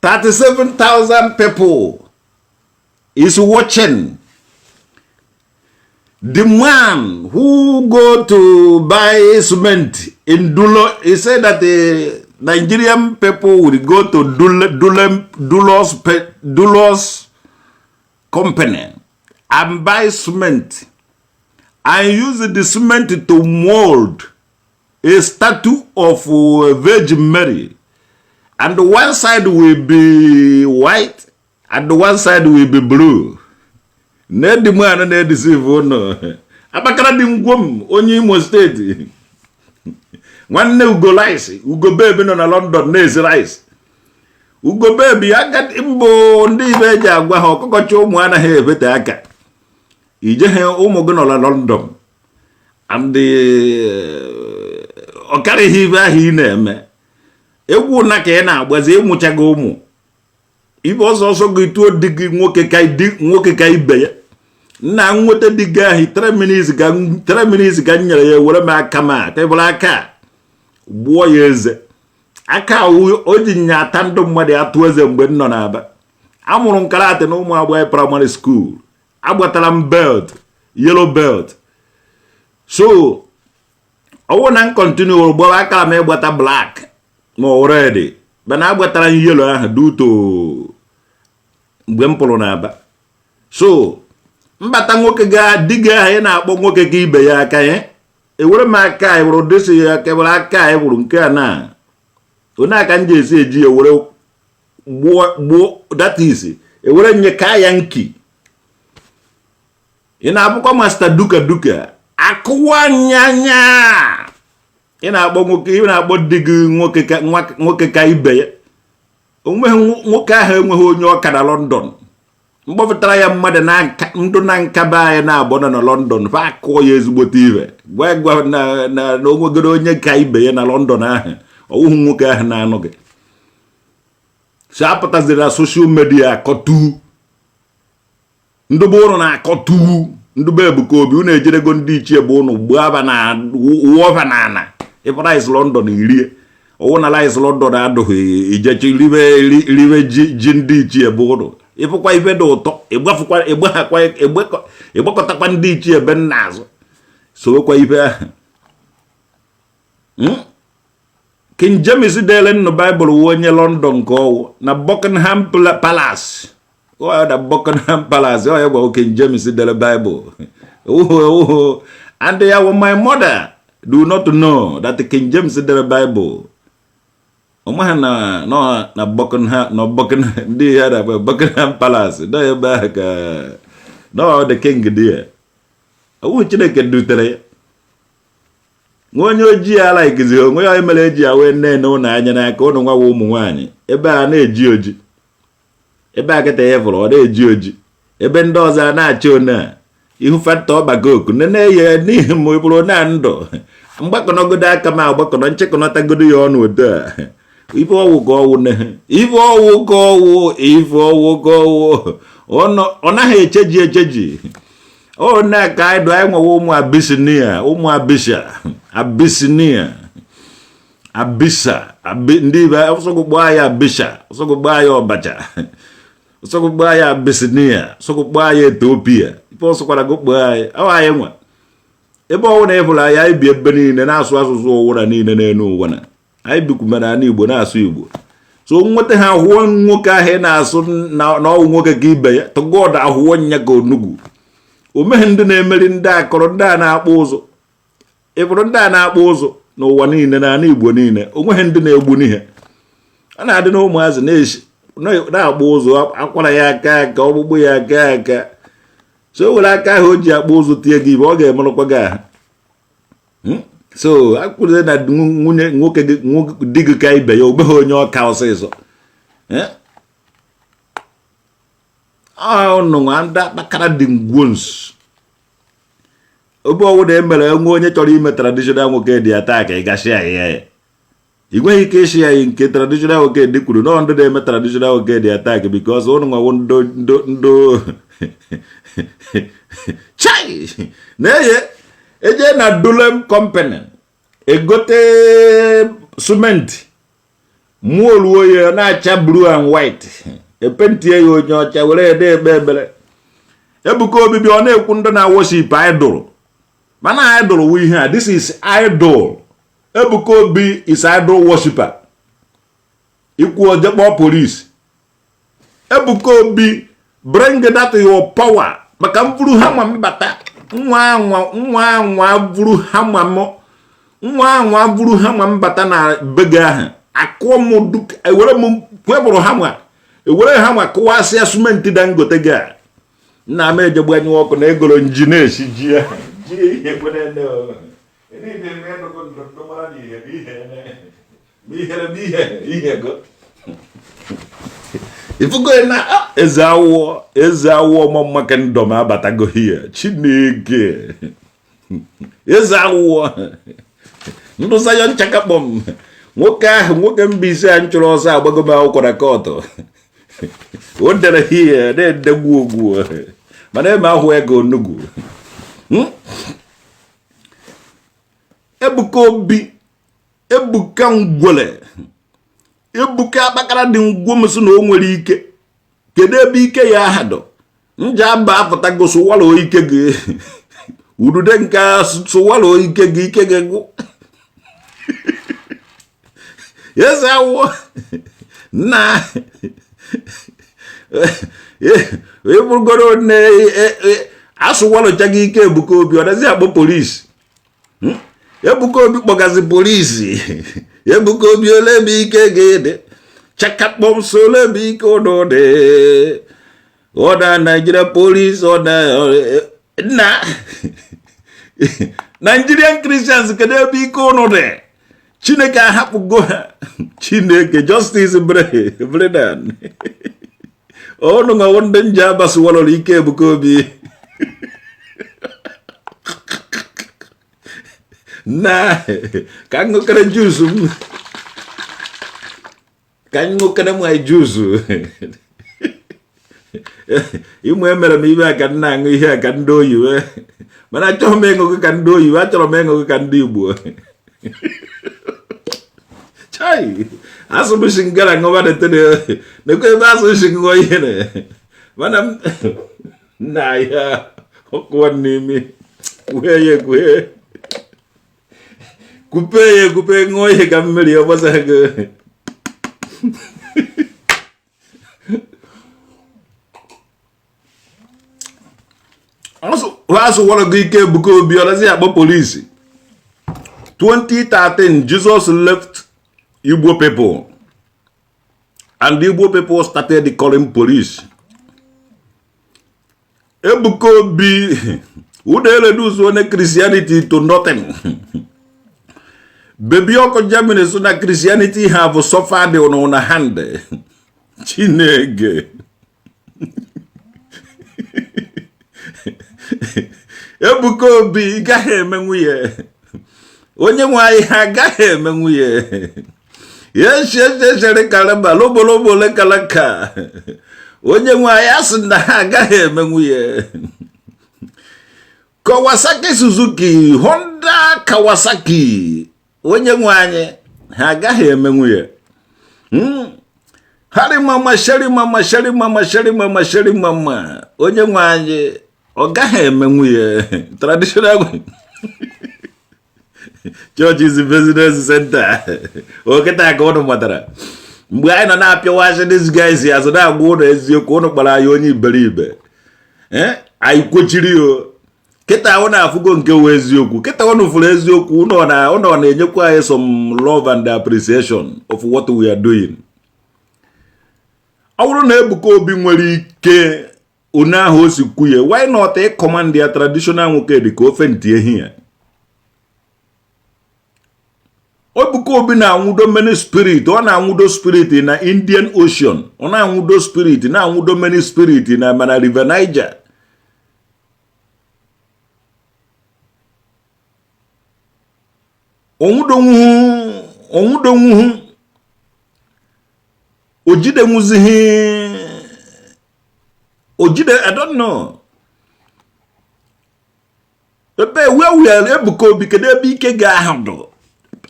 S1: 37,000 people is watching the man who go to buy cement in Dulo. He said that the Nigerian people will go to Dulos company and buy cement and use the cement to mold a statue of Virgin Mary, and one side will be white and one side will be blue. Nedi mwana na-edeceive ụnụ. Akpakara dị ngwom onye Imo steeti, nwanne Ugo Rice, Ugo Baby nọ na London na-esi rice. Ugo Baby, agadi mbụ ndị ibe eji agwa ha ọkụkọcha ụmụ anaghị ebete aka ijeghe. Ụmụ gị nọ na London and ọ karịghị ibe ahụ ị na-eme egwu na ka ị na-agbazi. Ịmụchaghị ụmụ ibe ọsọ ọsọ gị tuo di gị nwoke ka di nwoke ka ibe ya nna nweta di gị ahụ. 3 minutes ka 3 minutes ka m nyere ya, were m aka m a ka ịbụrụ aka gbuo ya eze aka o ji nya ata ndụ mmadụ atụ eze. Mgbe m nọ n'Aba, amụrụ m karate na ụmụ agbọghọ primary school. Agbatara m belt, yellow belt. So ọwụ na m continue gbawa akara m ịgbata black ma ọ red, mana agbatara m yellow ahụ duto mgbe m pụrụ n'Aba. So mbata nwoke ga di gị ahụ ị na-akpọ nwoke ka ibe ya aka ya ewere m aka anyị wụrụ dịsị ya aka were aka anyị wụrụ nke a na onye aka m ji esi eji ya were gbuo gbuo, that is, ewere nye ka ya nki. Ị na-abụkwa master duka duka akụwa nyanya. Ị na-akpọ nwoke, ị na-akpọ di gị nwoke ka nwoke ka ibe ya. Onweghị nwoke ahụ enweghị onye ọka na London mgbapụtara ya mmadụ na ndụ na nkaba anyị na-agbọ nọ na London fa akụọ ya ezigbote ibe gwa gwa na na na onwegoro onye ka ibe ya na London ahụ. Ọwụhụ nwoke ahụ na-anụ gị so apụtaziri na social media akọtu ndụbe ụnụ na-akọtu ndụbe Ebuka Obi. Unu ejerego ndị ichie bụ ụnụ gbuo aba na wụọba na ana ịfụ rice London irie. Ọwụ na rice London adụghị ijechi ribe ribe ji ji ndị ichie bụ ụnụ. Ịfụkwa ife dị ụtọ, ịgbafụkwa, ịgbaghakwa, ịgbakọtakwa ndị ichie be nna azụ sowekwa ife ahụ. King James dere nnụ Baịbụl wụ onye London ka ọwụ na Buckingham Palace. Ọ na Buckingham Palace ọ ya gwa King James dere Baịbụl. Oh, and ya my mother do not know that King James dere Bible. Ọ maghị na nọ na Buckingham, na Buckingham ndị ya na Buckingham Palace nọ ebe ahụ ka nọ the king dị ya. Ọwụ Chineke dutere ya nwa onye ojii alaikizi onwe ya mere eji ya wee nne na ụlọ anya n'aka ụnụ nwawa ụmụ nwaanyị ebe a na-eji oji ebe a kịta ya fụrụ ọ na-eji oji ebe ndị ọzọ a na-achọ one a ihu fanta ọgbagoku nene ya n'ihi ma ị bụrụ na ndụ mgbakọnọgodo aka m agbakọnọ nchekọnọtagodo ya ọnụ otu a. Ife ọwụ ka ọwụ ne ife ọwụ ka ọwụ ife ọwụ ka ọwụ ọ naghị echeji echeji ọ na ka anyị dụ anyị nwewe ụmụ Abisinia, ụmụ Abisha, Abisinia, Abisa, ndị ibe ọsọgụkpọ anyị Abisha, ọsọgụkpọ anyị Ọbacha, ọsọgụkpọ anyị Abisinia, ọsọgụkpọ anyị Etiopia. Ife ọsọkwara gụkpọ anyị ọ anyị nwe ebe ọwụ na ịfụrụ anyị. Anyị bi ebe niile na-asụ asụsụ ụwa niile n'elu ụwa na anyị bikwumere ala Igbo na-asụ Igbo. So nweta ha hụọ nwoke ahụ ị na-asụ na ọwụ nwoke ka ibe ya tụgọd ahụọ nya ka onugwu o meghị ndị na-emeri ndị akọrọ ndị a na-akpụ ụzụ. Ịfụrụ ndị a na-akpụ ụzụ n'ụwa niile na ala Igbo niile, onweghị ndị na-egbu n'ihe ọ na-adị na ụmụazị na-akpụ ụzụ akwara ya aka aka ọkpụkpụ ya aka aka. So o were aka ahụ o ji akpụ ụzụ tie gị ibe ọ ga-emerụkwa gị ahụ. So akwụzie na nwunye nwoke gị di gị ka ibe ya ogbeghị onye ọka ọsịsọ. Eh? Ụnụ nwa ndị akpakara dị ngwons obe ọwụ na emere nwe onye chọrọ ime traditional nwoke dị attack, ị gashi ya ya ị nweghị ike ịshị ya nke traditional nwoke dị kwuru na ndị na-eme traditional nwoke dị attack because ụnụ nwawo ndo ndo ndo chai na-eye eje na Dulem company egote simenti mmụọ ruo ya na-acha blue and white, epentie ya onye ọcha were ede ekpe ekpere. Ebuka Obi ọ na-ekwu ndị na worship idol, mana idol wụ ihe a. This is idol. Ebuka Obi is idol worshiper. Ikwu oje kpọọ police. Ebuka Obi, bring that your power, maka m buru hama m bata nwa anwa nwa anwa buru hama m nwa anwa buru hama m bata na be gị ahụ, akụọ m duk ewere m kwebụrụ hama ewere hama kụwasịa simenti Dangote gị a. Nna m eje gbanyụ ọkụ na egoro nji na-esi ji ahụ ji ihe kwenene o. Niile eme nnukwu ndụ mara na ihe ihe ihe ihe go ifugo na eze awọ eze awọ Omomma Kingdom abatago here. Chineke, eze awọ ndụ Zion chakakpọm nwoke ahụ nwoke Mbaise a nchụrụ ọsọ agbago m akwụkwọ na court. O dere here na-edegwu ogwu mana eme ahụ ego onugwu. Ebuka Obi, Ebuka ngwele, Ebuka akpakara dị ngwo m sị na o nwere ike. Kedu ebe ike ya aha dọ nje aba apụtago sụwalo ike gị udude nke sụwalo ike gị ike gị gwụ eze awọ na ịbụrụgoro nne asụwalụcha gị ike. Ebuka Obi ọ nazi akpọ polisi. Ebuka Obi kpọgazi polisi. Ebuka Obi, ole ebe ike gị dị? Chakakpọm so ole ebe ike ụnụ dị? Ọda Nigeria police, ọda nna Nigerian Christians, kedu ebe ike ụnụ dị? Chineke ahapụgo ha. Chineke justice Brennan ụnụ nwawo ndị nje abasụwalụrụ ike Ebuka Obi na ka m ṅụkere juice m, ka m ṅụkere my juice. Ịmụ emere m ibe a ka m na-aṅụ ihe a ka ndị oyibo, mana achọghị m ịṅụgụ ka ndị oyibo, achọrọ m ịṅụgụ ka ndị Igbo. Chai, asụ m si ngara ṅụba netere nekwa ebe asụ si ṅụọ ihe na mana m nna ya ọkụwa n'imi kwuhe ya ekwuhe kwupe ya ekwupe ṅụọ ihe ka mmiri ọ gbasaghị gị. Asụwara gị ike Ebuka Obi ọ nazi akpọ polisi. 2013, Jesus left Igbo people and Igbo people started calling police. Ebuka Obi unu reduce onye Christianity to nothing. Baby Ọkụ Germany so na Christianity have suffered on una hand. Chineke, Ebuka Obi ị gaghị eme nwunye onye nwe anyị, ha agaghị eme nwunye yesesesere kalaba lobolobo kalaka. Onye nwe anyị asị na ha agaghị eme nwunye Kawasaki Suzuki Honda Kawasaki. Onye nwe anyị, ha agaghị eme nwunye hari mama sheri mama sheri mama sheri mama sheri mama. Onye nwe anyị, ọ gaghị eme nwunye traditional church is business center. Okịta ka ụnụ matara mgbe anyị nọ na-apịawasị these guys azụ na-agwa ụnụ eziokwu, ụnụ kpara anyị onye iberibe. Anyị kwechiri o. Kịta ụnụ afụgo nke wụ eziokwu. Kịta ụnụ fụrụ eziokwu, ụnụ na ụnụ na-enyekwa anyị some love and appreciation of what we are doing. Ọ bụrụ na Ebuka Obi nwere ike one ahụ o si kwuye, why not ị command ya traditional nwoke dị ka ofe ntị ehi ya? Ebuka Obi na-anwụdo many spirit. Ọ na-anwụdo spirit na Indian Ocean, ọ na-anwụdo spirit, na-anwụdo many spirit na mana River Niger. Onwudonwuhu, ojidenwuzighị ojide. I don't know ebe wee Ebuka Obi, kedu ebe ike gị ahụ dụ?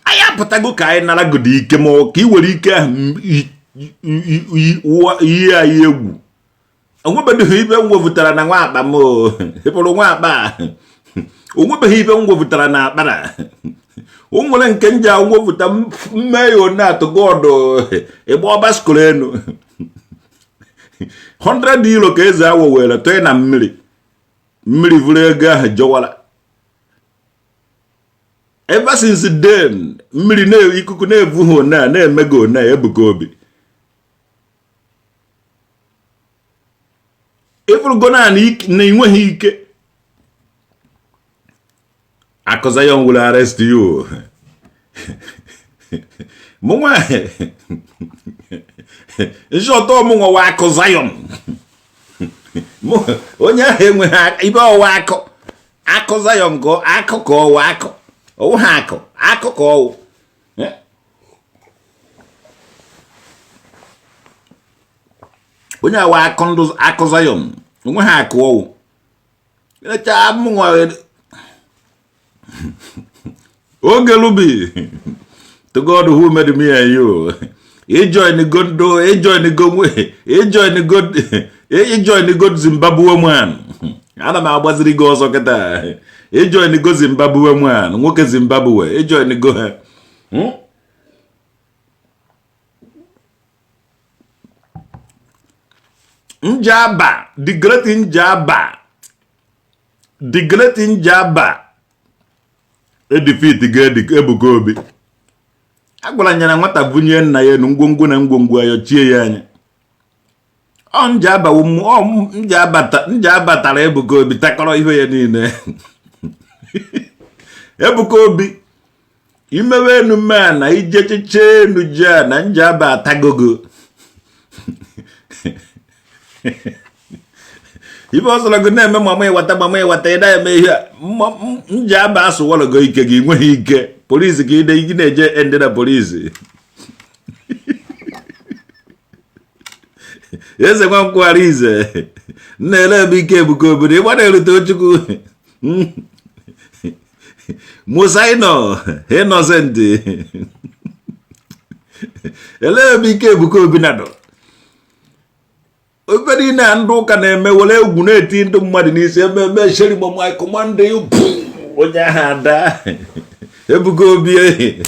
S1: Anyị apụtago ka anyị naragodo ike, ma ọ ka ị were ike ahụ yie anyị egwu. Onwebeghị ibe m wepụtara na nwa akpa m ịpụrụ nwa akpa a. Onwebeghị ibe m wepụtara na akpara. O nwere nke m ji awepụta mme ya one atụgo ọdụ ịgba ọbaskoro enu €100 ka eze awọ were tụọ na mmiri, mmiri vụrụ ego ahụ jọwara. Ever since then, mmiri na ikuku na-evu ha one a na-emego one a. Ebuka Obi, ịfụrụgo naanị na ị nweghị ike. Akụ Zion will arrest you. Mụnwa nshọtọ, mụnwa wa Akụ Zion. Onye ahụ enweghị ibe ọwa akụ. Akụ Zion ka akụ ka ọwa akụ ọwụ ha akụ akụ ka ọwụ. Onye awa akụ ndụ Akụ Zion onwe ha akụ ọwụ echa mụnwa oge lubi. To God who made me and you, ijoin go ndo, ijoin go nwe, ijoin go, ijoin go Zimbabwe man. Ana m agbaziri gị ọsọ kịta. Ijoin go Zimbabwe man, nwoke Zimbabwe, ijoin go ha. Njaba the great, Njaba the great, Njaba edefeat ga Ebuka Obi. Agwara ya na nwata bunye nna ya enu ngwongwo na ngwongwo ayochie ya anya. Ọ Njaba ọ Njaba tara Ebuka Obi, takọrọ ihe ya niile. Ebuka Obi, imewe enu mee na ije chiche enu je na Njaba atagogo ibe ọ sọrọ gị na-eme. Mama ịwata, mama ịwata, ị na-eme ihe a Njaba asụwalụgo ike gị. Nweghị ike polisi ka ide gị na-eje ndị na polisi. Eze nwankwara ize nna ele ebe ike Ebuka Obodo ịgba na-erute Chukwu Musa ịnọ Innocent, ele ebe ike Ebuka Obi na dọ. Ebe niile a ndị ụka na-eme were egwu na-eti ndị mmadụ n'isi ememe sherigbo my command you, onye ahụ ada. Ebuka Obi ehi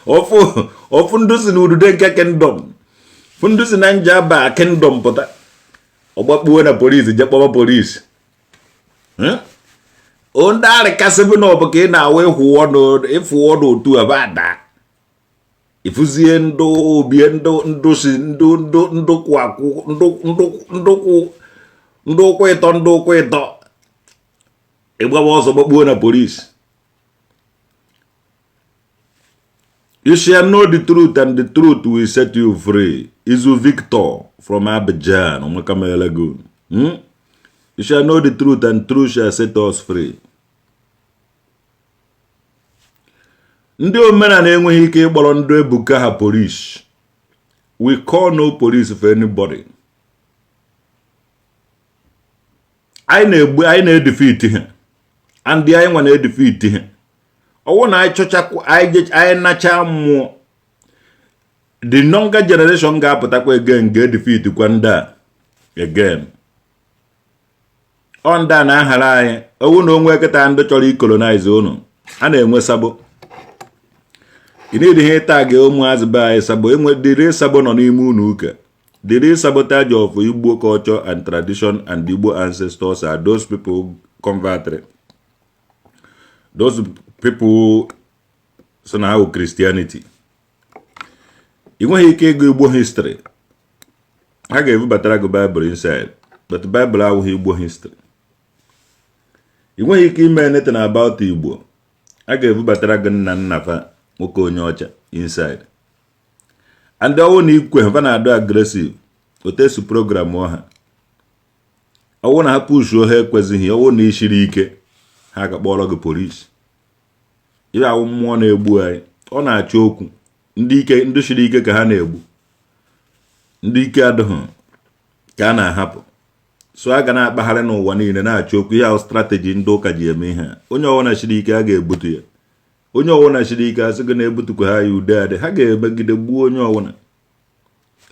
S1: ofu ofu ndụ si na udude nke kingdom fụ ndụ si na Njaba kingdom pụta, ọgbakpuo na polisi, je kpọba polisi. O ndị arịkasị bụ na ọ bụ ka ị na-awa ịhụ ọnụ ịfụ ọnụ otu a bụ ada ịfụzie ndụ obie ndụ ndụ si ndụ ndụ ndụ kwụ akwụ ndụ ndụ ndụ kwụ ndụ ụkwụ ịtọ ndụ ụkwụ ịtọ ịgbaba ọsọ gbakpuo na polisi. You shall know the truth and the truth will set you free. Izu Victor from Abidjan, Omakamelegu. You shall know the truth and truth shall set us free. Ndị omenala enweghị ike ịkpọrọ ndị Ebuka ha police. We call no police for anybody. Anyị na-egbu, anyị na-edefeat ha. And anyị nwa na-edefeat ha. Ọwụ na anyị chọchakwa anyị nacha mmụọ, the younger generation ga-apụtakwa again, ga-edefeat kwa ndị a again. Ọ ndị a na-ahara anyị owu na onwe kịta ndị chọrọ icolonize unu a na-enwe sabo. Ị need ihe ịta gị ụmụazị be anyị sabo enwe dịrị sabo nọ n'ime unu ụka. The real sabotage of Igbo culture and tradition and Igbo ancestors are those people converted, those people so na ha Christianity. Ị nweghị ike ịgụ Igbo history, ha ga-ebubatara gị Bible inside, but Bible awụghị Igbo history. Ị nweghị ike ime anything about Igbo. A ga-ebubatara gị nna nna fa, nwoke onye ọcha, inside. And ọwụ na ikwe fa na-adụ aggressive otesu program ọha. Ọwụ na ha pushuo, ha ekwezighị. Ọwụ na ishiri ike, ha ga-akpọrọ gị polisi. Ihe awụ mmụọ na-egbu anyị. Ọ na-achọ okwu. Ndị ike, ndị shiri ike ka ha na-egbu. Ndị ike adịghị ka a na-ahapụ. So a ga na-akpagharị n'ụwa niile na-achọ okwu. Ihe ahụ strategy ndị ụka ji eme ihe a. Onye ọwụna shiri ike, a ga-egbutu ya. Onye ọwụna shiri ike, asị gị na-ebutukwa ha ya. Ude adị, ha ga-emegide gbuo onye ọwụna.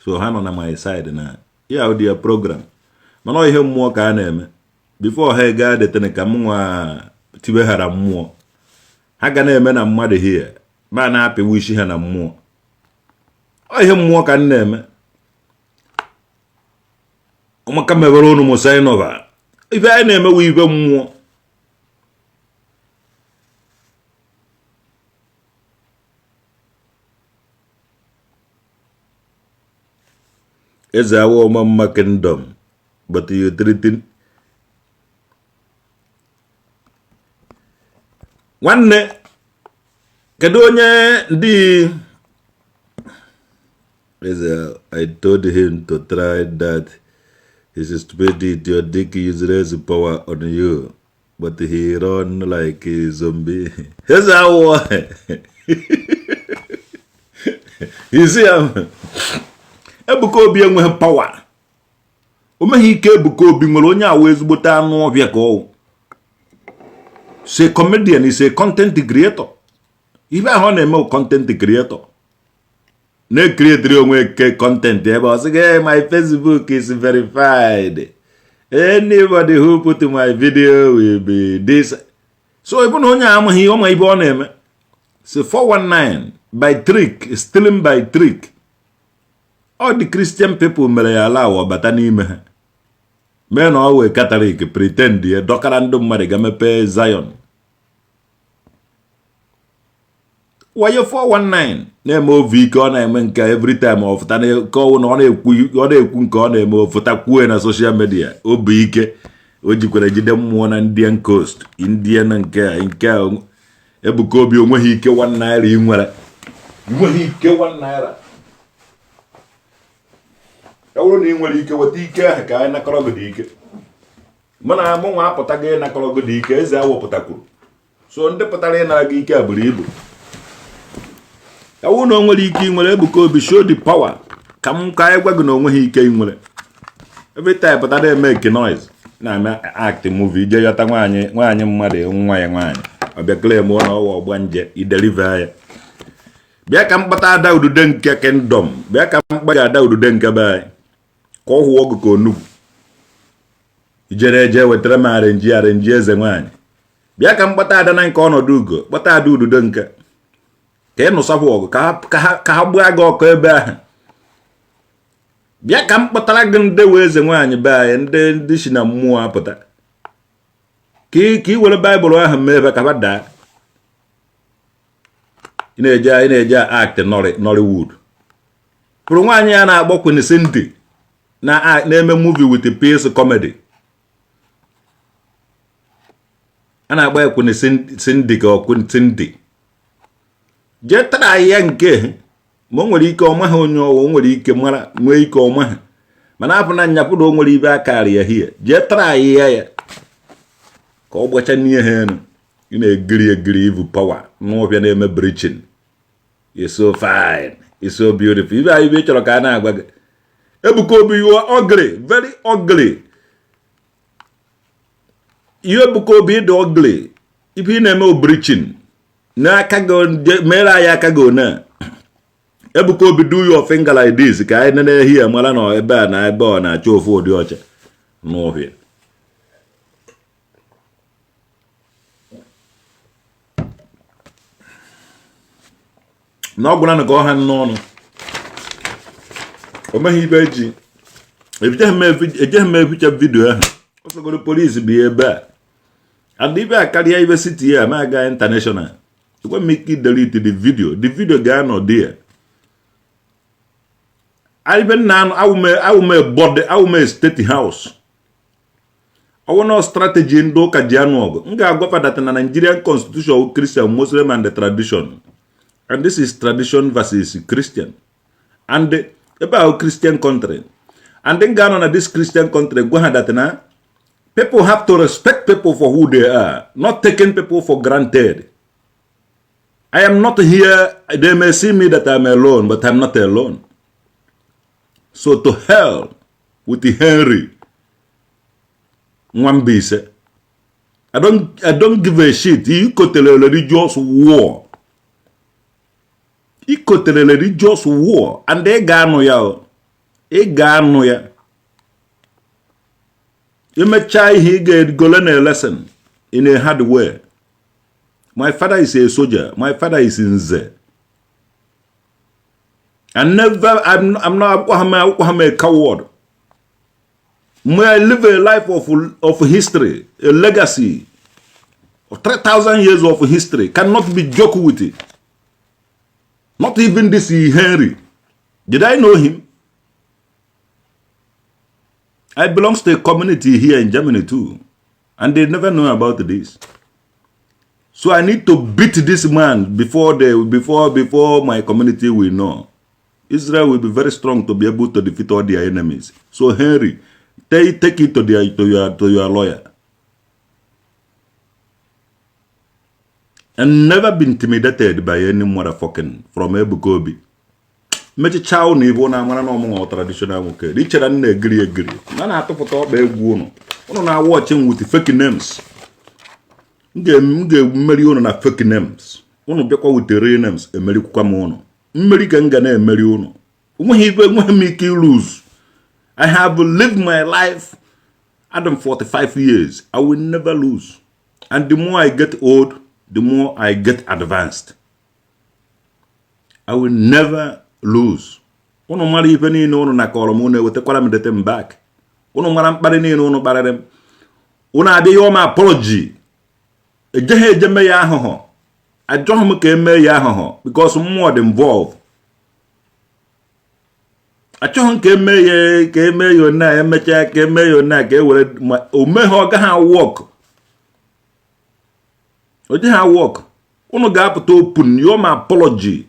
S1: So ha nọ na my side na ihe ahụ dị ya program, mana ọ ihe mmụọ ka a na-eme. Before ha ega detene ka m nwa tibeghara mmụọ, ha ga na-eme na mmadụ hie ma na-apịwa isi ha na mmụọ. Ọ ihe mmụọ ka m na-eme. Ọmaka mewere unu musainova. Ife anyị na-emewe ibe mmụọ. Eze awa ọma mma kingdom, but you treating nwanne. Kedu onye ndị eze? I told him to try that. His stupidity, your dick useless power on you, but he run like a zombie. Eze awọ, you see am? Ebuka Obi enweghị power. O meghị ike. Ebuka Obi nwere onye awụ ezigbote anụ ọbịa ka ọwụ. Say comedian is a content creator. Ibe ahụ ọ na-eme bụ content creator, na-ecreateri onwe ke content ebe ọ sị gị, "Hey, my Facebook is verified. Anybody who put my video will be this." So ebe na onye amaghị ihe ọma ibe ọ na-eme si 419 by trick, stealing by trick. All the Christian people mere ya ala awọ bata n'ime ha, mee na ọ wee Catholic, pretend ya dọkara ndị mmadụ ga mepee Zion. Wayo 419 na-eme ovu ike. Ọ na-eme nke every time ọ fụta ka ọwụ na ọ na-ekwu, ọ na-ekwu nke ọ na-eme, ofụta kwuo na social media. Obi ike o jikwara jide mmụọ na Indian Coast, Indian nke a nke a. Ebuka Obi onweghị ike 1 naira. Ị nwere, nweghị ike 1 naira. Ọ bụrụ na ị nwere ike, weta ike ahụ ka anyị nakọrọ gị dị ike. Mụ na mụ nwa apụta gị ịnakọrọ gị dị ike. Eze awọpụtakwuru. So ndị pụtara ịnara gị ike a buru ibu. Ọ bụrụ na o nwere ike ị nwere, Ebuka Obi, show the power ka m ka anyị gwa gị na o nweghị ike ị nwere. Every time pụta na-eme eke noise, na-eme act movie, ije yọta nwaanyị, nwaanyị mmadụ, nwa ya nwaanyị, ọ bịa claim na ọwa ọgba nje ideliver ya. Bịa ka mkpata ada udude nke kingdom. Bịa ka mkpa ada udude nke be anyị ka ọ hụọ ọgụ ka onugbu ijere eje wetara m arenji arenji. Eze nwaanyị, bịa ka mkpata ada na nke ọnọdụ ugo, kpata ada ududo nke ka ị nụsapụ ọgụ ka ha gbaa gị ọkụ ebe ahụ. Bịa ka m kpọtara gị ndị wee eze nwaanyị be anyị, ndị si na mmụọ apụta, ka ị were baịbụl ahụ mee ebe ka ha daa. Ị na-eje act Nollywood pụrụ. Nwaanyị a na-akpọ Queen Cindy na na-eme movie with peace comedy, a na-akpọ ya Queen Cindy ka ọ Queen Cindy. Jee tara ya nke ma o nwere ike ọma ha. Onye ọwụ o nwere ike mara, nwee ike ọma ha, mana apụ na nyapụ na o nwere ibe akara ya hie. Jee tara ya ya ka ọ gbacha n'ihe ha elu. Ị na-egiri egiri ivu power n'ọbịa na-eme preaching. You're so fine, you're so beautiful. Ibe anyị ibe ị chọrọ ka a na-agwa gị. Ebuka Obi, you are ugly, very ugly. Ihe Ebuka Obi dị ugly. Ife ị na-eme preaching n'aka gị, mere anyị aka gị one. Ebuka Obi, do your finger like this ka anyị nene here, mara na ebe a na ebe ọ na-achọ ofu ụdị ọcha n'ọhịa. Na ọ gwụla ka ọ ha n'ọnụ. O meghị ibe eji ejeghị m eficha video ahụ. Ọsọgoro polisi bi ebe a and ibe a karịa ibe city a ma aga international. Ekwe m ike delete the video. The video ga-anọ there. Ibe nna awụme body, awụme state house. Ọwụ na strategy ndị ụka ji anụ ọgụ, m ga-agwa fa that na Nigerian constitution, Christian, Muslim and the tradition, and this is tradition versus Christian, and ebe ahụ Christian country, and m ga-anọ na this Christian country gwa ha that na people have to respect people for who they are, not taking people for granted. I am not here. They may see me that I'm alone, but I'm not alone. So to hell with the Henry Nwambise. I don't give a shit. Ikotere religious war. Ikotere religious war. And ị ga-anụ ya o. Ị ga-anụ ya. Emechaa ihe, ị ga-egole na lesson in a hard way. My father is a soldier. My father is Nze. I never, I'm not, I'm a coward. May I live a life of history, a legacy of 3,000 years of history cannot be joked with it. Not even this Henry. Did I know him? I belong to a community here in Germany too. And they never know about this. So I need to beat this man before my community will know. Israel will be very strong to be able to defeat all their enemies. So Henry, take it to your lawyer. And never be intimidated by any motherfucking from Ebuka Obi. Mechicha ụnụ ibe ụnụ amara na ọmụnwa traditional nwoke ichere m na-egiri egiri na na-atụpụta ọkpa egwu. Ụnụ ụnụ na-awọchi m with fake names. M ga-emeri ụnụ na fake names. Ụnụ bịakwa with real names, emerikwukwa m ụnụ. Mmeri ka m ga na-emeri ụnụ. Onweghị ibe, enweghị m ike lose. I have lived my life. Adam, 45 years, I will never lose. And the more I get old, the more I get advanced. I will never lose. Ụnụ mara ife niile ụnụ na kọrọ m, ụnụ ewetakwara m dete m back. Ụnụ mara mkparị niile ụnụ kparịrị m, ụnụ abịa yọọ m apology. Ejeghị eje mee ya ahụhụ. Ajọghị m ka emee ya ahụhụ because mmụọ dị involve. Achọghị m ka emee ya, ka emee ya one a, emechaa ka emee ya one a, ka e were ma o meghe. Ọ gaghị work, o jeghị work. Ụnụ ga-apụta open yọọ m apology,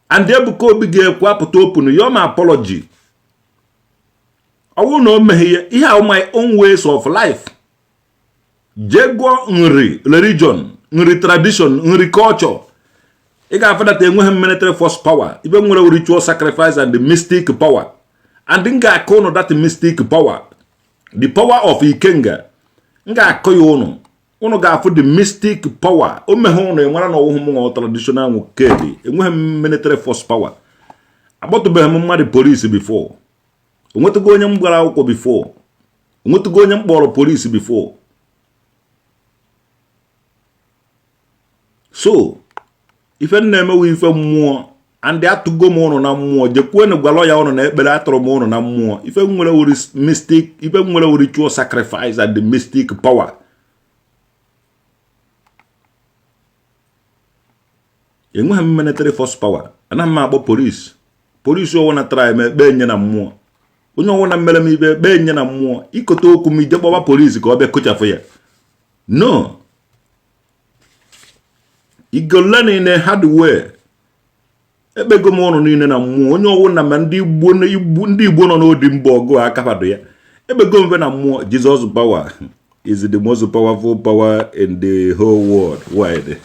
S1: and Ebuka Obi ga-ekwu apụta open yọọ m apology. Ọ bụrụ na o meghe ya ihe ahụ, my own ways of life, jee gụọ nri religion, nri tradition, nri culture, ị ga-afụdata enweghị military force power. Ibe nwere ritual sacrifice and the mystic power, and m ga-akọ ụnụ that mystic power, the power of Ikenga. M ga-akọ ya ụnụ. Ụnụ ga-afụ the mystic power. O meghe ụnụ enwere na ọwụhụ mụnwa traditional nwoke dị. Enweghị m military force power. Akpọtụbeghị m mmadụ polisi before. Onwetụgo onye m gbara akwụkwọ before? Onwetụgo onye m kpọrọ polisi before? So ife m na-emewe ife mmụọ, and atụgo m ụnụ na mmụọ. Jekwuenu gwalọ ya ụnụ na ekpere atụrụ m ụnụ na mmụọ. Ife m nwere wuri mystic, ife m nwere ritual sacrifice and the mystic power. Enweghị m military force power. Anaghị m akpọ polisi. Polisi ọwụna tara m, ekpe nye na mmụọ. Onye ọwụna mere m ibe, ekpe nye na mmụọ. Ikote okwu m, ije kpọba polisi ka ọ bịa kụchafụ ya. No, you go learn in a hard way. Ekpego m ụnụ niile na mmụọ. Onye ọwụna, ma ndị Igbo, ndị Igbo nọ n'odi mba ọgụ a akabado ya, ekpego mfe na mmụọ. Jesus power is the most powerful power in the whole world wide.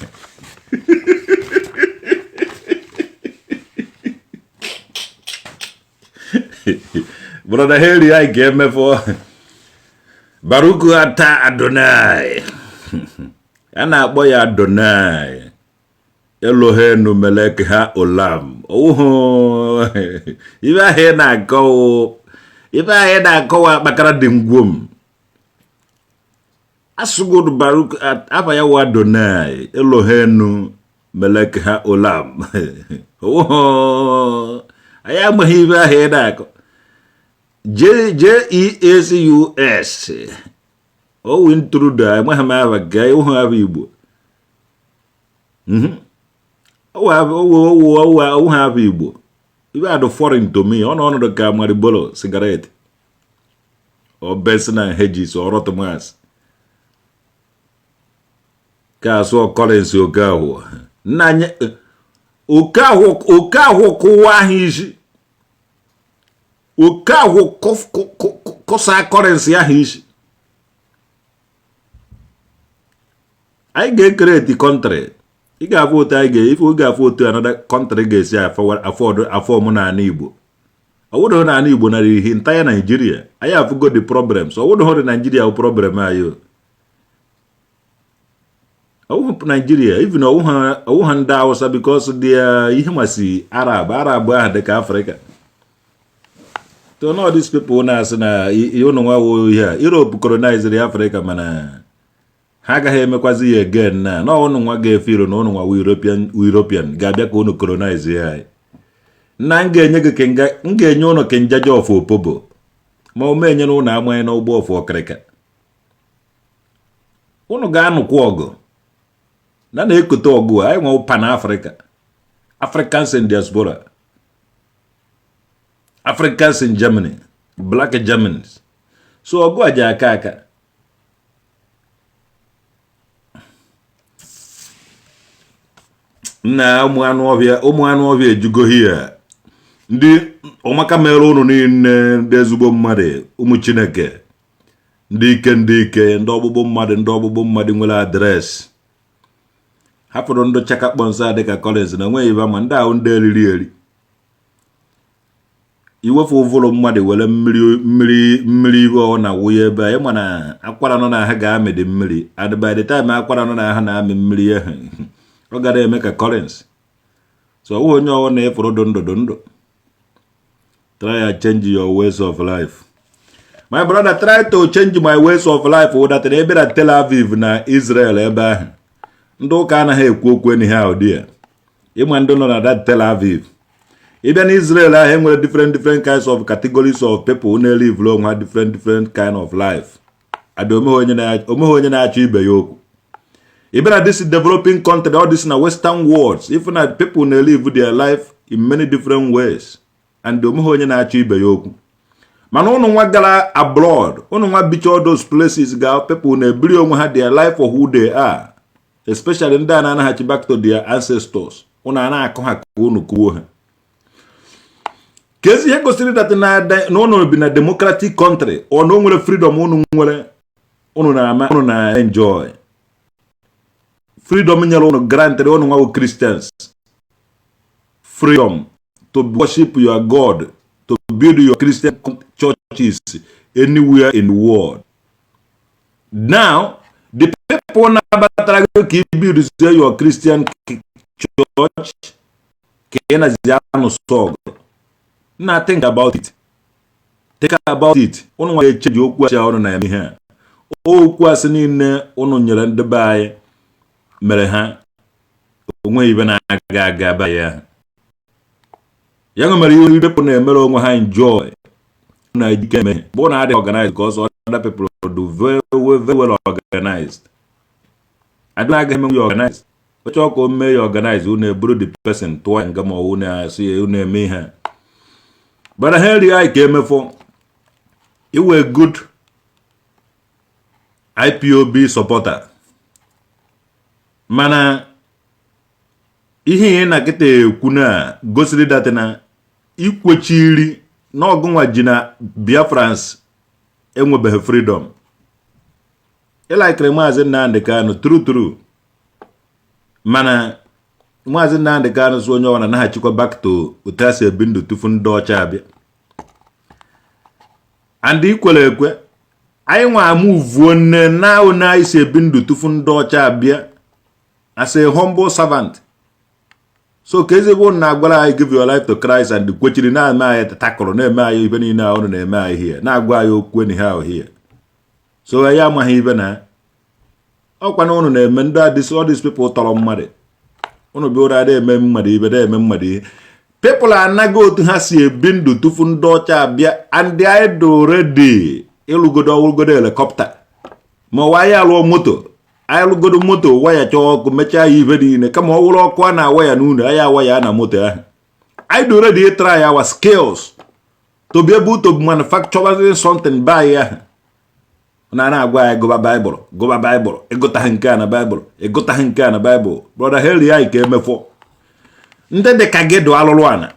S1: Brother Henry, anyị ga-emefọ Baruku ata Adonai. A na-akpọ ya Adonai Elohenu Melek ha Olam. Owuhu ibe ahụ ị na-akọwụ, ibe ahụ ị na-akọwa akpakara dị ngwom asụgodu. Baruk afa ya wụ Adonai Elohenu Melek ha Olam. Owuhu anyị amaghị ibe ahụ ị na-akọ. J J E S U S owu ntụrụndụ, amaghị m afa ga ịhụ afa Igbo. Owu ha afa Igbo ibe adụ foreign to me. Ọ nọ ọnọdụ ka Marlboro cigarette. Or Benson and Hedges or Rotmas ka asụ Collins Okahụ nna anyị. Okahụ, Okahụ, kụwa ahụ isi. Okahụ kụsa Collins ahụ isi. Anyị ga-ecreate country. Ị ga-afụ otu anyị ga ife, ga-afụ otu another country ga-esi afford afọm n'ala Igbo. Ọwụdụ n'ala Igbo na ihe entire Nigeria. Anyị afụgo the problems. Ọwụdụ dị Nigeria bụ problem anyị o. Ọwụhụ Nigeria, even ọwụha ndị Hausa, because dị ihe masị Arab, Arab ahụ dị ka Afrịka. So all these people na-asị na ụnụ nwawo ihe a, Europe colonized Africa, mana ha agaghị emekwazi ya again. Na ụnụ nwa ga-efe iro na ụnụ nwa European, European ga-abịa ka ụnụ colonize ya anyị. Nna, m ga-enye gị kenga, m ga-enye ụnụ kenjaja of Opobo, ma o menyere ụnụ amanye n'ụgbọ of ọkịrịka. Ụnụ ga-anụkwa ọgụ na na-ekote ọgụ a. Anyị nwe Pan Africa, Africans in diaspora, Africans in Germany, Black Germans. So ọgụ a ji aka aka. Nna, ụmụ anụ ọhịa, ụmụ anụ ọhịa ejugo hie. Ndị ọmaka mere ụnụ niile, ndị ezigbo mmadụ, ụmụ Chineke, ndị ike, ndị ike, ndị ọgbụgbụ mmadụ, ndị ọgbụgbụ mmadụ nwere address, hapụrụ ndị chakakpọ nsọ dịka Collins na onweghị ibe ma ndị ahụ ndị eriri eri iwefu ụvụrụ mmadụ were mmiri mmiri mmiri ibe ọ na-awụnye ebe a. Ịma na akwara nọ na ha ga-amị dị mmiri, and by the time akwara nọ na ha na-amị mmiri ahụ, ọ gara eme ka Collins. So ọwụ onye ọwụ na ịfụrụ dụ ndụ, dụ ndụ. Try and change your ways of life, my brother. Try to change my ways of life. Wụdatara ebe na Tel Aviv na Israel, ebe ahụ ndị ụka anaghị ekwu okwu anyhow dị ya. Ịma ndị nọ na that Tel Aviv, ịbịa na Israel ahụ, enwere different different kinds of categories of people na-elive onwe ha different different kind of life. Ada omeghe onye na-achọ ibe ya okwu. Ịbịa na this developing country, all this na western worlds, if na people na-live their life in many different ways and omeghe onye na-achọ ibe ya okwu. Mana ụnụ nwa gara abroad, ụnụ nwa bicha all those places, ga people na-ebiri onwe ha their life for who they are, especially ndị a na-anaghachi back to their ancestors. Ụnụ a na-akụ ha ka ụnụ kuo ha. Ka ezi ihe gosiri that na ụnụ bi na democratic country, ọ na o nwere freedom ụnụ nwere, ụnụ na-ama, ụnụ na-enjoy freedom nyere ụnụ, granted ụnụ nwa Christians freedom to worship your God, to build your Christian churches anywhere in the world. Now the people na-abatara gị ka i build your Christian church, ka ị nazi anụ sọgụ. Na think about it, think about it. Ụnụ nwa ga-echeji okwu asị ụnụ na-eme ihe a. Okwu asị niile ụnụ nyere ndị be anyị mere ha onweghị ibe na-aga aga be anyị ahụ. Ya mere ihe people na-emere onwe ha enjoy na ejike eme bụ na adịghị organized, because other people do very well, very well organized. Adịghị agaghị emenwu ya organized. Oche ọka o mee ya organize, unu eburu the person tụọ ya nga, ma ọ unu asị ya unu eme ihe bara ha eri anyị ka emefọ. Iwe good IPOB supporter, mana ihe ị na kịta ekwu na gosiri that na ikwechiri na ọgụnwa ji na Biafrans enwebeghị freedom. Ịlikiri Maazị Nnamdi Kanu, true true, mana Maazị Nnamdi Kanu so onye ọbụla naghachikwa back to otu a si ebi ndụ tufu ndị ọcha abịa, and ikwere ekwe anyị nwa amuvuo nne na one anyị si ebi ndụ tufu ndị ọcha abịa as a humble servant. So ka ezigbo na-agwara anyị give your life to Christ and kwechiri na-eme anyị takụrụ, na-eme anyị ibe niile ahụ na-eme anyị here, na-agwa anyị okwu anyhow here. So anyị amaghị ibe na ọkwa na ụnụ na-eme ndị adịs, all these people tọrọ mmadụ. Ụnụ bịa ụra eme mmadụ ibe, na-eme mmadụ ihe. People anaghị otu ha si ebi ndụ tufu ndị ọcha abịa, and anyị dị ready ịlụgodo ọwụgodo helicopter, ma ọwa anyị alụọ moto. Anyị lụgodo moto, waya chọọ ọkụ, mechaa ya ibe niile, kama ọ wụrụ ọkụ a na-awa ya n'ụlọ anyị, awa ya na moto ahụ. Anyị dị ready try our skills to be able to manufacture something by ahụ. Na na-agwa anyị gụba Baịbụl, gụba Baịbụl, ịgụtaghị nke a na Baịbụl, ịgụtaghị nke a na Baịbụl. Brother Henry, anyị ka emefọ ndị dị ka gị dụ alụlụ ana,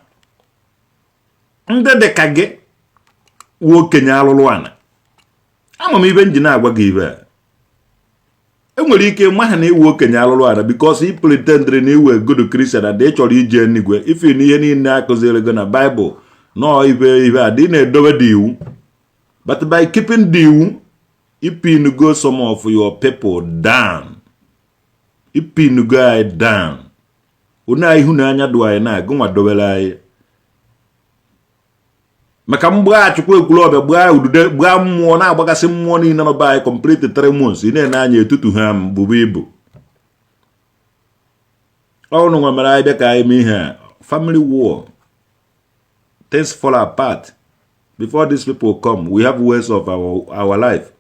S1: ndị dị ka gị wụ okenye alụlụ ana. Ama m ibe m ji na-agwa gị ibe a. Enwere ike ma ha na iwu okenye alụlụ ana because ị pretendịrị na iwe good Christian and ị chọrọ ije eluigwe. Ife na ihe niile akụziri gị na Baịbụl nọọ ibe ibe a dị na-edobe dị iwu, but by keeping the iwu, ipinugo some of your people down, ipinugo anyị down. Onye anyị ịhụnanya dụ anyị na-agụ nwa dobere anyị maka mgbagha Chukwu ekwuru ọbịa gbaa udude, gbaa mmụọ na-agbagasị mmụọ niile nọ be anyị complete 3 months. Ị na-ene anya etutu ha bụbu ibu ọnụ nwa mere anyị bịa ka anyị mee ihe a. Family war, things fall apart. Before these people come, we have ways of our life.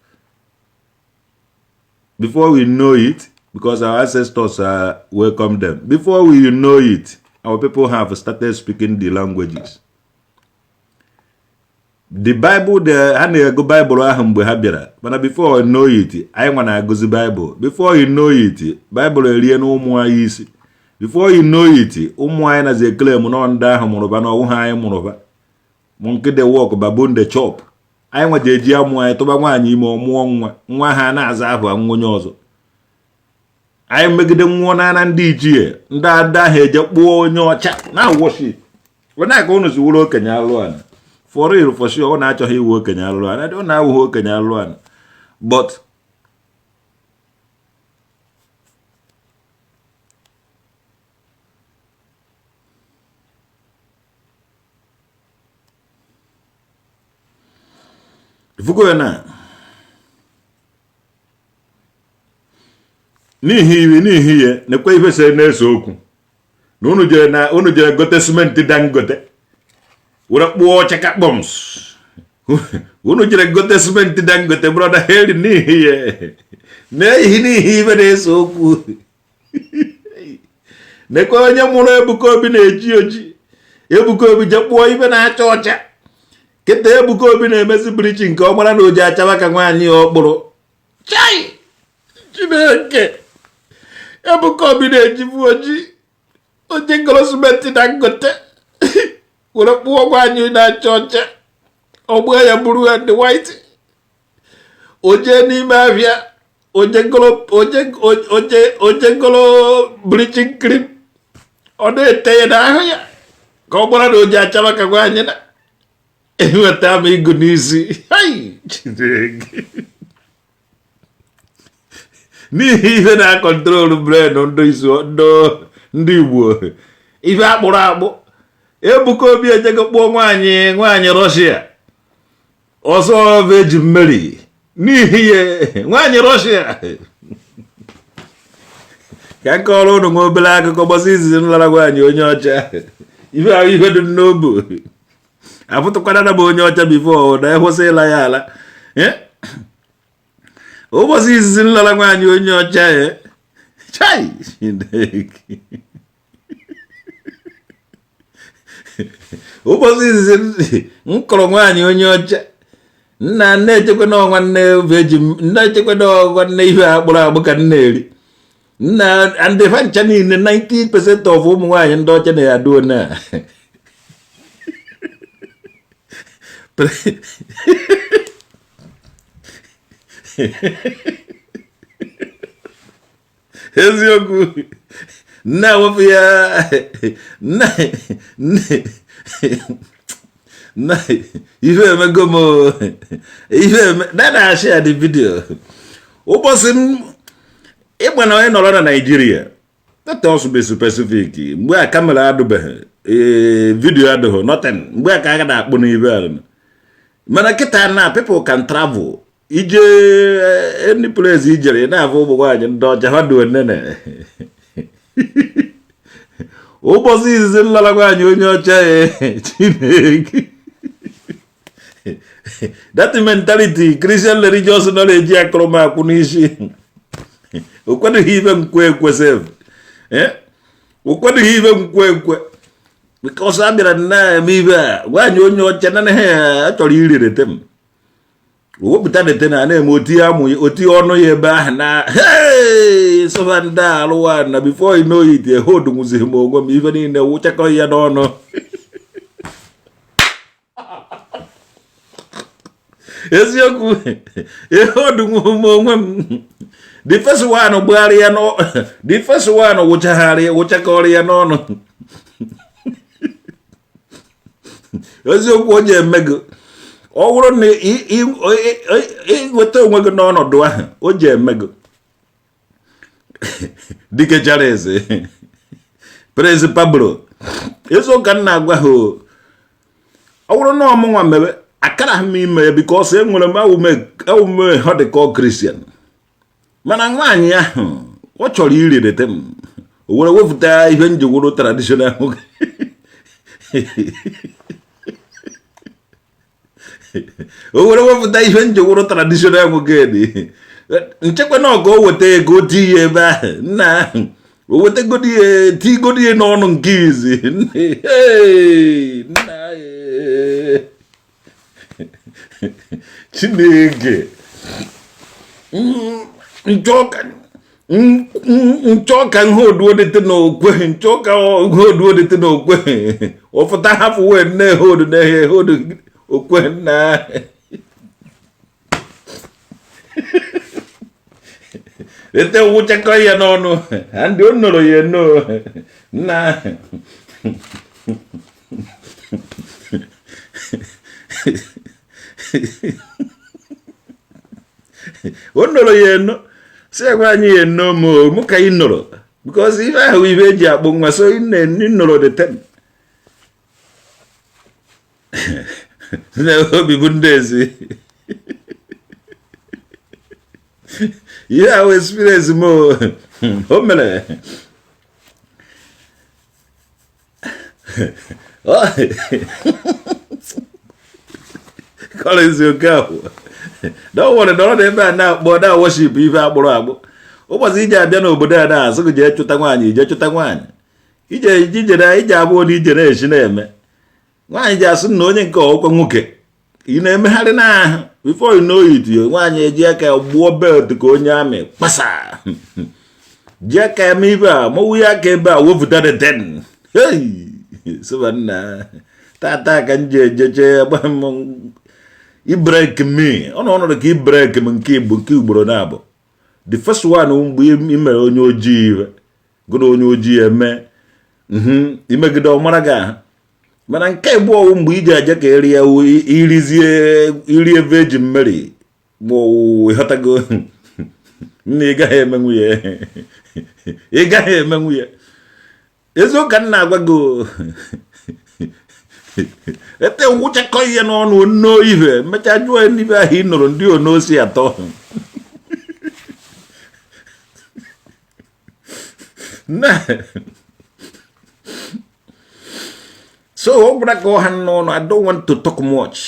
S1: Before we know it, because our ancestors welcome them, before we know it, our people have started speaking the languages, the Bible. The ha na-ego Bible ahụ mgbe ha bịara, mana before you know it, anyị nwa na-agụzi Bible. Before you know it, Bible erie na ụmụ anyị isi. Before you know it, ụmụ anyị nazi ekele m nọ ndị ahụ mụrụba na ọnwụ ha anyị mụrụba. Monkey dey work, baboon dey chop. Anyị nwa ji eji amụ anyị tụba nwaanyị ime, ọmụọ nwa, nwa ha na-aza ahụ nwa onye ọzọ. Anyị megide nwụọ n'ana ndị ichie, ndị ada ahụ eje kpụọ onye ọcha na worship. Onye aka unu si wụrụ okenye alụ ana? For real, for sure, ọ na-achọghị iwu okenye alụ ana, ọ na-awụghị okenye alụ ana, but ifugo ya na n'ihi iwe, n'ihi ihe nekwe ife se na-ese okwu na unu jere, na unu jere gote simenti Dangote were kpụọ chakakpọms. Unu jere gote simenti Dangote, brother Henry, n'ihi ihe n'ihi n'ihi ife na-ese okwu. Nekwe onye mụrụ Ebuka Obi na-eji oji. Ebuka Obi je kpụọ ife na-acha ọcha. Kịta Ebuka Obi na-emezi bleach nke ọ mara na oji achaba ka nwaanyị ọkpụrụ. Chai, Chineke! Ebuka Obi na-ejibu oji oji goro simenti Dangote were kpụọ nwaanyị na-acha ọcha, ọgbụọ ya buru ya dị white. O jee n'ime ahịa, oje goro oje oje oje goro bleaching cream, ọ na-ete ya n'ahụ ya ka ọ gbara na oji achaba ka nwaanyị na enweta m igu n'isi. Hai, Chineke! N'ihi ihe na-acontrol brain ndị isi ndị Igbo, ife akpụrụ akpụ. Ebuka Obi ejego kpụọ nwaanyị, nwaanyị Rọshia ọzọ, Virgin Mary. N'ihi ihe nwaanyị Rọshia ka nke ọrụ ụnụ nwa obere akụkọ gbasa izizi nlara nwaanyị onye ọcha. Ife ahụ ihe dị n'obu afụtụkwana na m onye ọcha before na ekwesị ịla ya ala. Ụbọchị izizi nlara nwaanyị onye ọcha ya, chai, Chineke! Ụbọchị izizi m kọrọ nwaanyị onye ọcha, nna na-echekwa na nwanne virgin, na-echekwa na nwanne ihe akpụrụ akpụ ka m na-eri. Nna, ndị fa ncha niile, 90% of ụmụ nwaanyị ndị ọcha na-adụ na eziokwu. Nna wepụ ya, nna nna, ife emego m ife eme na na-ashị ya dị video. Ụbọchị m ịgba na onye nọrọ na Naịjirịa, let us be specific, mgbe a camera adụbeghị, ee, video adịghị, nothing. Mgbe a ka a na-akpụ n'ibe a, mana kịta na people can travel ije any place ijere, ị na-afụ ụmụ nwaanyị ndị ọcha ha dị onene. Ụbọchị izizi nlara nwaanyị onye ọcha ya, Chineke, that mentality Christian religious nọ na-eji akụrụmakwụ n'isi, o kwedoghị ibe nkwe ekwe sef, o kwedoghị ibe nkwe ekwe, because a bịara na-eme ibe a nwaanyị onye ọcha na ha achọrọ irerete m. Wepụta the thing a na-eme, otinye amụ ya, otinye ọnụ ya ebe ahụ na hey, sọfa ndị a alụwa na before you know it, hold nwụzighị m onwe m, ife niile wụchakọ ya n'ọnụ. Eziokwu, hold m onwe m. The first one gbugharị ya n'ọ, the first one wụchagharị, wụchakọrọ ya n'ọnụ. Eziokwu, o ji eme gị, ọ bụrụ na ịnweta onwe gị n'ọnọdụ ahụ, o ji eme gị. Dike Charles, Prince Pablo, eziokwu ka m na-agwa ha. Ọ bụrụ na ọmụnwa mebe akara m ime ya, because enwere m awume hardcore Christian, mana nwaanyị ahụ ọ chọrọ irirete m, o were wepụta ihe njiwuru traditional, o were wepụta ihe njiwuru traditional nwoke dị nchekwa na ọka o weta ego ti ya ebe ahụ, nna ahụ o wetagodi ya, tigodi ya n'ọnụ nke izi nna. Chineke, nchọ ka nha oduodete n'okwe, nchọ ka nha oduodete n'okwe ọfụta, hapụ wee nne hodu na hodu okwe nna ete wụchakọ ya n'ọnụ ndị o nọrọ ya eno nna. O nọrọ ya eno, si agwa anyị ya eno m mụ ka ị nọrọ, because ife ahụ ife eji akpụ nwa, so ị nọrọ the ten obi bụ ndị ezi ihe ahụ experience m o mere. Collins Okafor, don't worry, nọrọ n'ebe a na-akpọ na worship ife akpụrụ akpụ. Ụbọchị ije abịa n'obodo a na-asị gị jee chụta nwaanyị, ije chụta nwaanyị, ije ije na ije abụọ na ije na-esi na-eme nwaanyị ji asị na onye nke ọkwa nwoke ị na-emegharị n'ahụ. Before you know it, nwaanyị eji aka gbuo belt ka onye amị kpasa, ji aka eme ibe a, mọwụ ya aka ebe a, wepụta the ten. Hey, sịba nna, tata ka m ji ejeche agba m ibreak me ọ nọ ọnọdụ ka ibreak m nke igbo nke ugboro na-abụ. The first one, mgbe ị mere onye ojii iwe gụrụ onye ojii eme imegide ọmara gị ahụ, mana nke bụ ọwụ mgbe iji aje ka erie irizie irie Virgin Mary ma ọwụ ịghọtago nna, ị gaghị eme nwunye, ị gaghị eme nwunye. Eziokwu ka m na-agwa gị. Ete wụchakọ ihe n'ọnụ nno ife mechaa jụọ n'ibe ahụ ị nụrụ ndị onosi atọ na so ọ gwara ka ọha n'ọnụ. I don't want to talk much.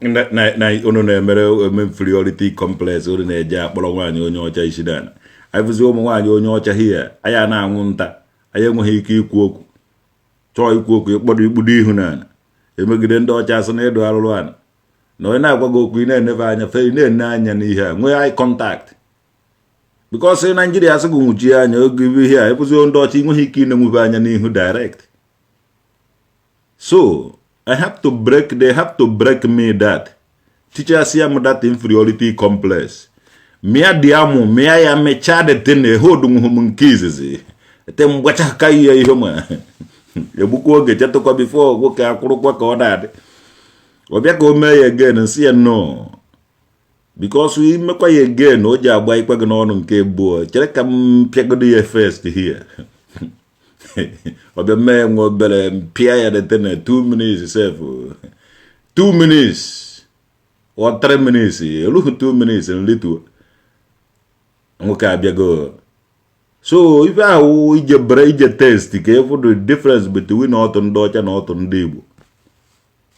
S1: Na unu na-emere eme inferiority complex, unu na-eje akpọrọ nwaanyị onye ọcha isi n'ala. Anyị bụzi ụmụ nwaanyị onye ọcha hie, anyị a na-anwụ nta, anyị enweghị ike ikwu okwu, chọọ ikwu okwu, ịkpọrọ ikpudo ihu n'ala, emegide ndị ọcha asị na ịdụ arụrụ ala na onye na-agwa gị okwu, ị na-enebe anya fe, ị na-ene anya n'ihe a, nwee eye contact, because Naijiria asị gị nwuchie anya oge ihe a ịbụzi ndị ọcha, ị nweghị ike ịna-enwebe anya n'ihu direct. So I have to break, they have to break me that, teachers ya m that inferiority complex, mịa dị amụ mịa ya mechaa the thing hold m nke izizi ete mgbachaka ihe ihe ma egbukwa oge chetụkwa before nwoke akwụrụkwa ka ọ na-adị. Ọ bịa ka o mee ya again, nsị ya no, because imekwa ya again, o ji agba ikwe gị n'ọnụ nke abụọ. Chere ka m pịagodo ya first here. Ọ bịa mee nwe obere mpịa ya the thing 2 minutes sef, 2 minutes or 3 minutes, erughị 2 minutes, nlituo nwoke abịago. So ife ahụ ije bere ije test ka ịfụ the difference between ọtụ ndị ọcha na ọtụ ndị Igbo,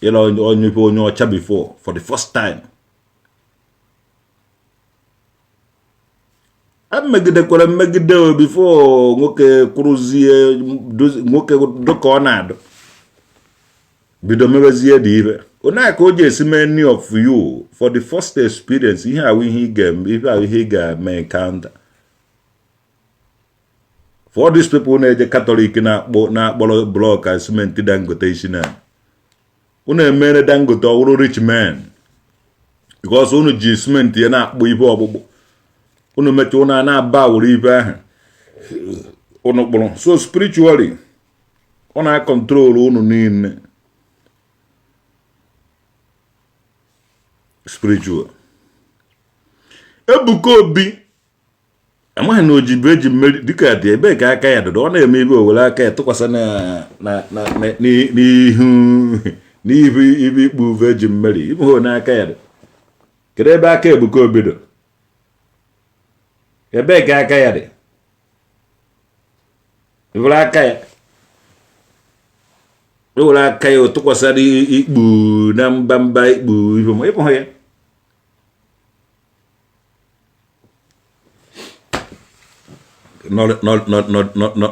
S1: ịla onye ife onye ọcha before for the first time. Emegidekwara mmegide o before nwoke kwụrụzie nwoke dịka ọ na-adụ. Bido mebezie dị ibe onye ka o ji esi many of you for the first experience. Ihe ahụ ihe ị ga-eme, ihe ahụ ihe ị ga-eme encounter. For all these people na-eje Catholic, na-akpọ na-akpọrọ block and cement Dangote isi na unu emere Dangote ọ wụrụ rich man because unu ji cement ya na-akpụ ibe ọkpụkpụ. Unu mechaa, unu a na-aba wụrụ ibe ahụ unu kpụrụ. So spiritually, ọ na-acontrol unu niile spiritual. Ebuka Obi amaghị na ojibu eji mmeri dịka dị ebee ka aka ya dọdọ. Ọ na-eme ibe owere aka ya tụkwasị n'ihu n'ihu ibe ikpu Virgin Mary ibe hụ n'aka ya dị. Kedu ebe aka Ebuka Obi dị? Ebee ka aka ya dị? Were aka ya, were aka ya tụkwasara ikpu na mbamba ikpu ihu ma ịbụ ya.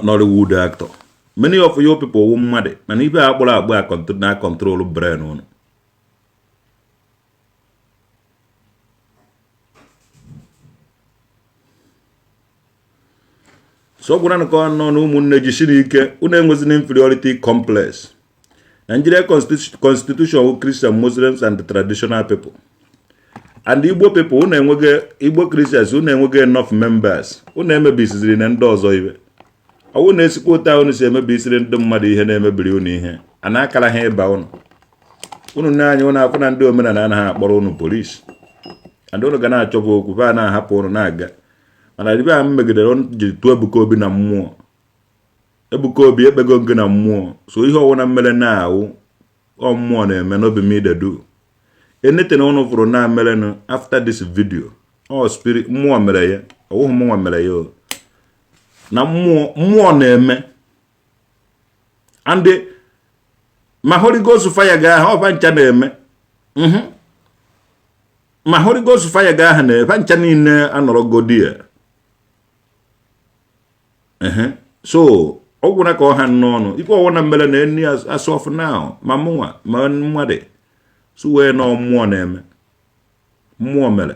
S1: Nollywood actor, many of you people wụ mmadụ, mana ibe a kpọrọ akpọ na control brain unu. So gwara ka ọ nọ na ụmụnne jisiri ike, unu enwezina inferiority complex. Nigeria constitution wụ Christian, Muslims and traditional people and Igbo people. Unu enweghị Igbo Christians, unu enweghị enough members. Unu emebisiziri na ndị ọzọ ibe ọwụ na-esikwa ụta unu si emebisiri ndị mmadụ ihe na-emebiri unu ihe a na-akara ha ịba unu. Unu na-anya unu afụ na ndị omenala anaghị akpọrọ unu polisi and unu ga na-achọpụ okwu fa na-ahapụ unu na-aga. Mana ibe a m megidere unu jiri tụọ Ebuka Obi na mmụọ. Ebuka Obi ekpego gị na mmụọ. So ihe ọwụna mmere na-awụ ọ mmụọ na-eme n'obi m idedu. Anything unu fụrụ na merenụ after this video, ọ spirit mmụọ mere ya, ọwụghị mụnwa mere ya o. Na mmụọ, mmụọ na-eme. And ma Holy Ghost fire ga ahụ ọba ncha na-eme. Ma Holy Ghost fire ga ahụ na-ebe ncha niile anọrọgodi ya. Ehe, so ọ gwụna ka ọ ha n'ọnụ ife ọwụna mere na eni as of now, ma mụnwa ma mmadụ so wee nọ mmụọ na-eme, mmụọ mere.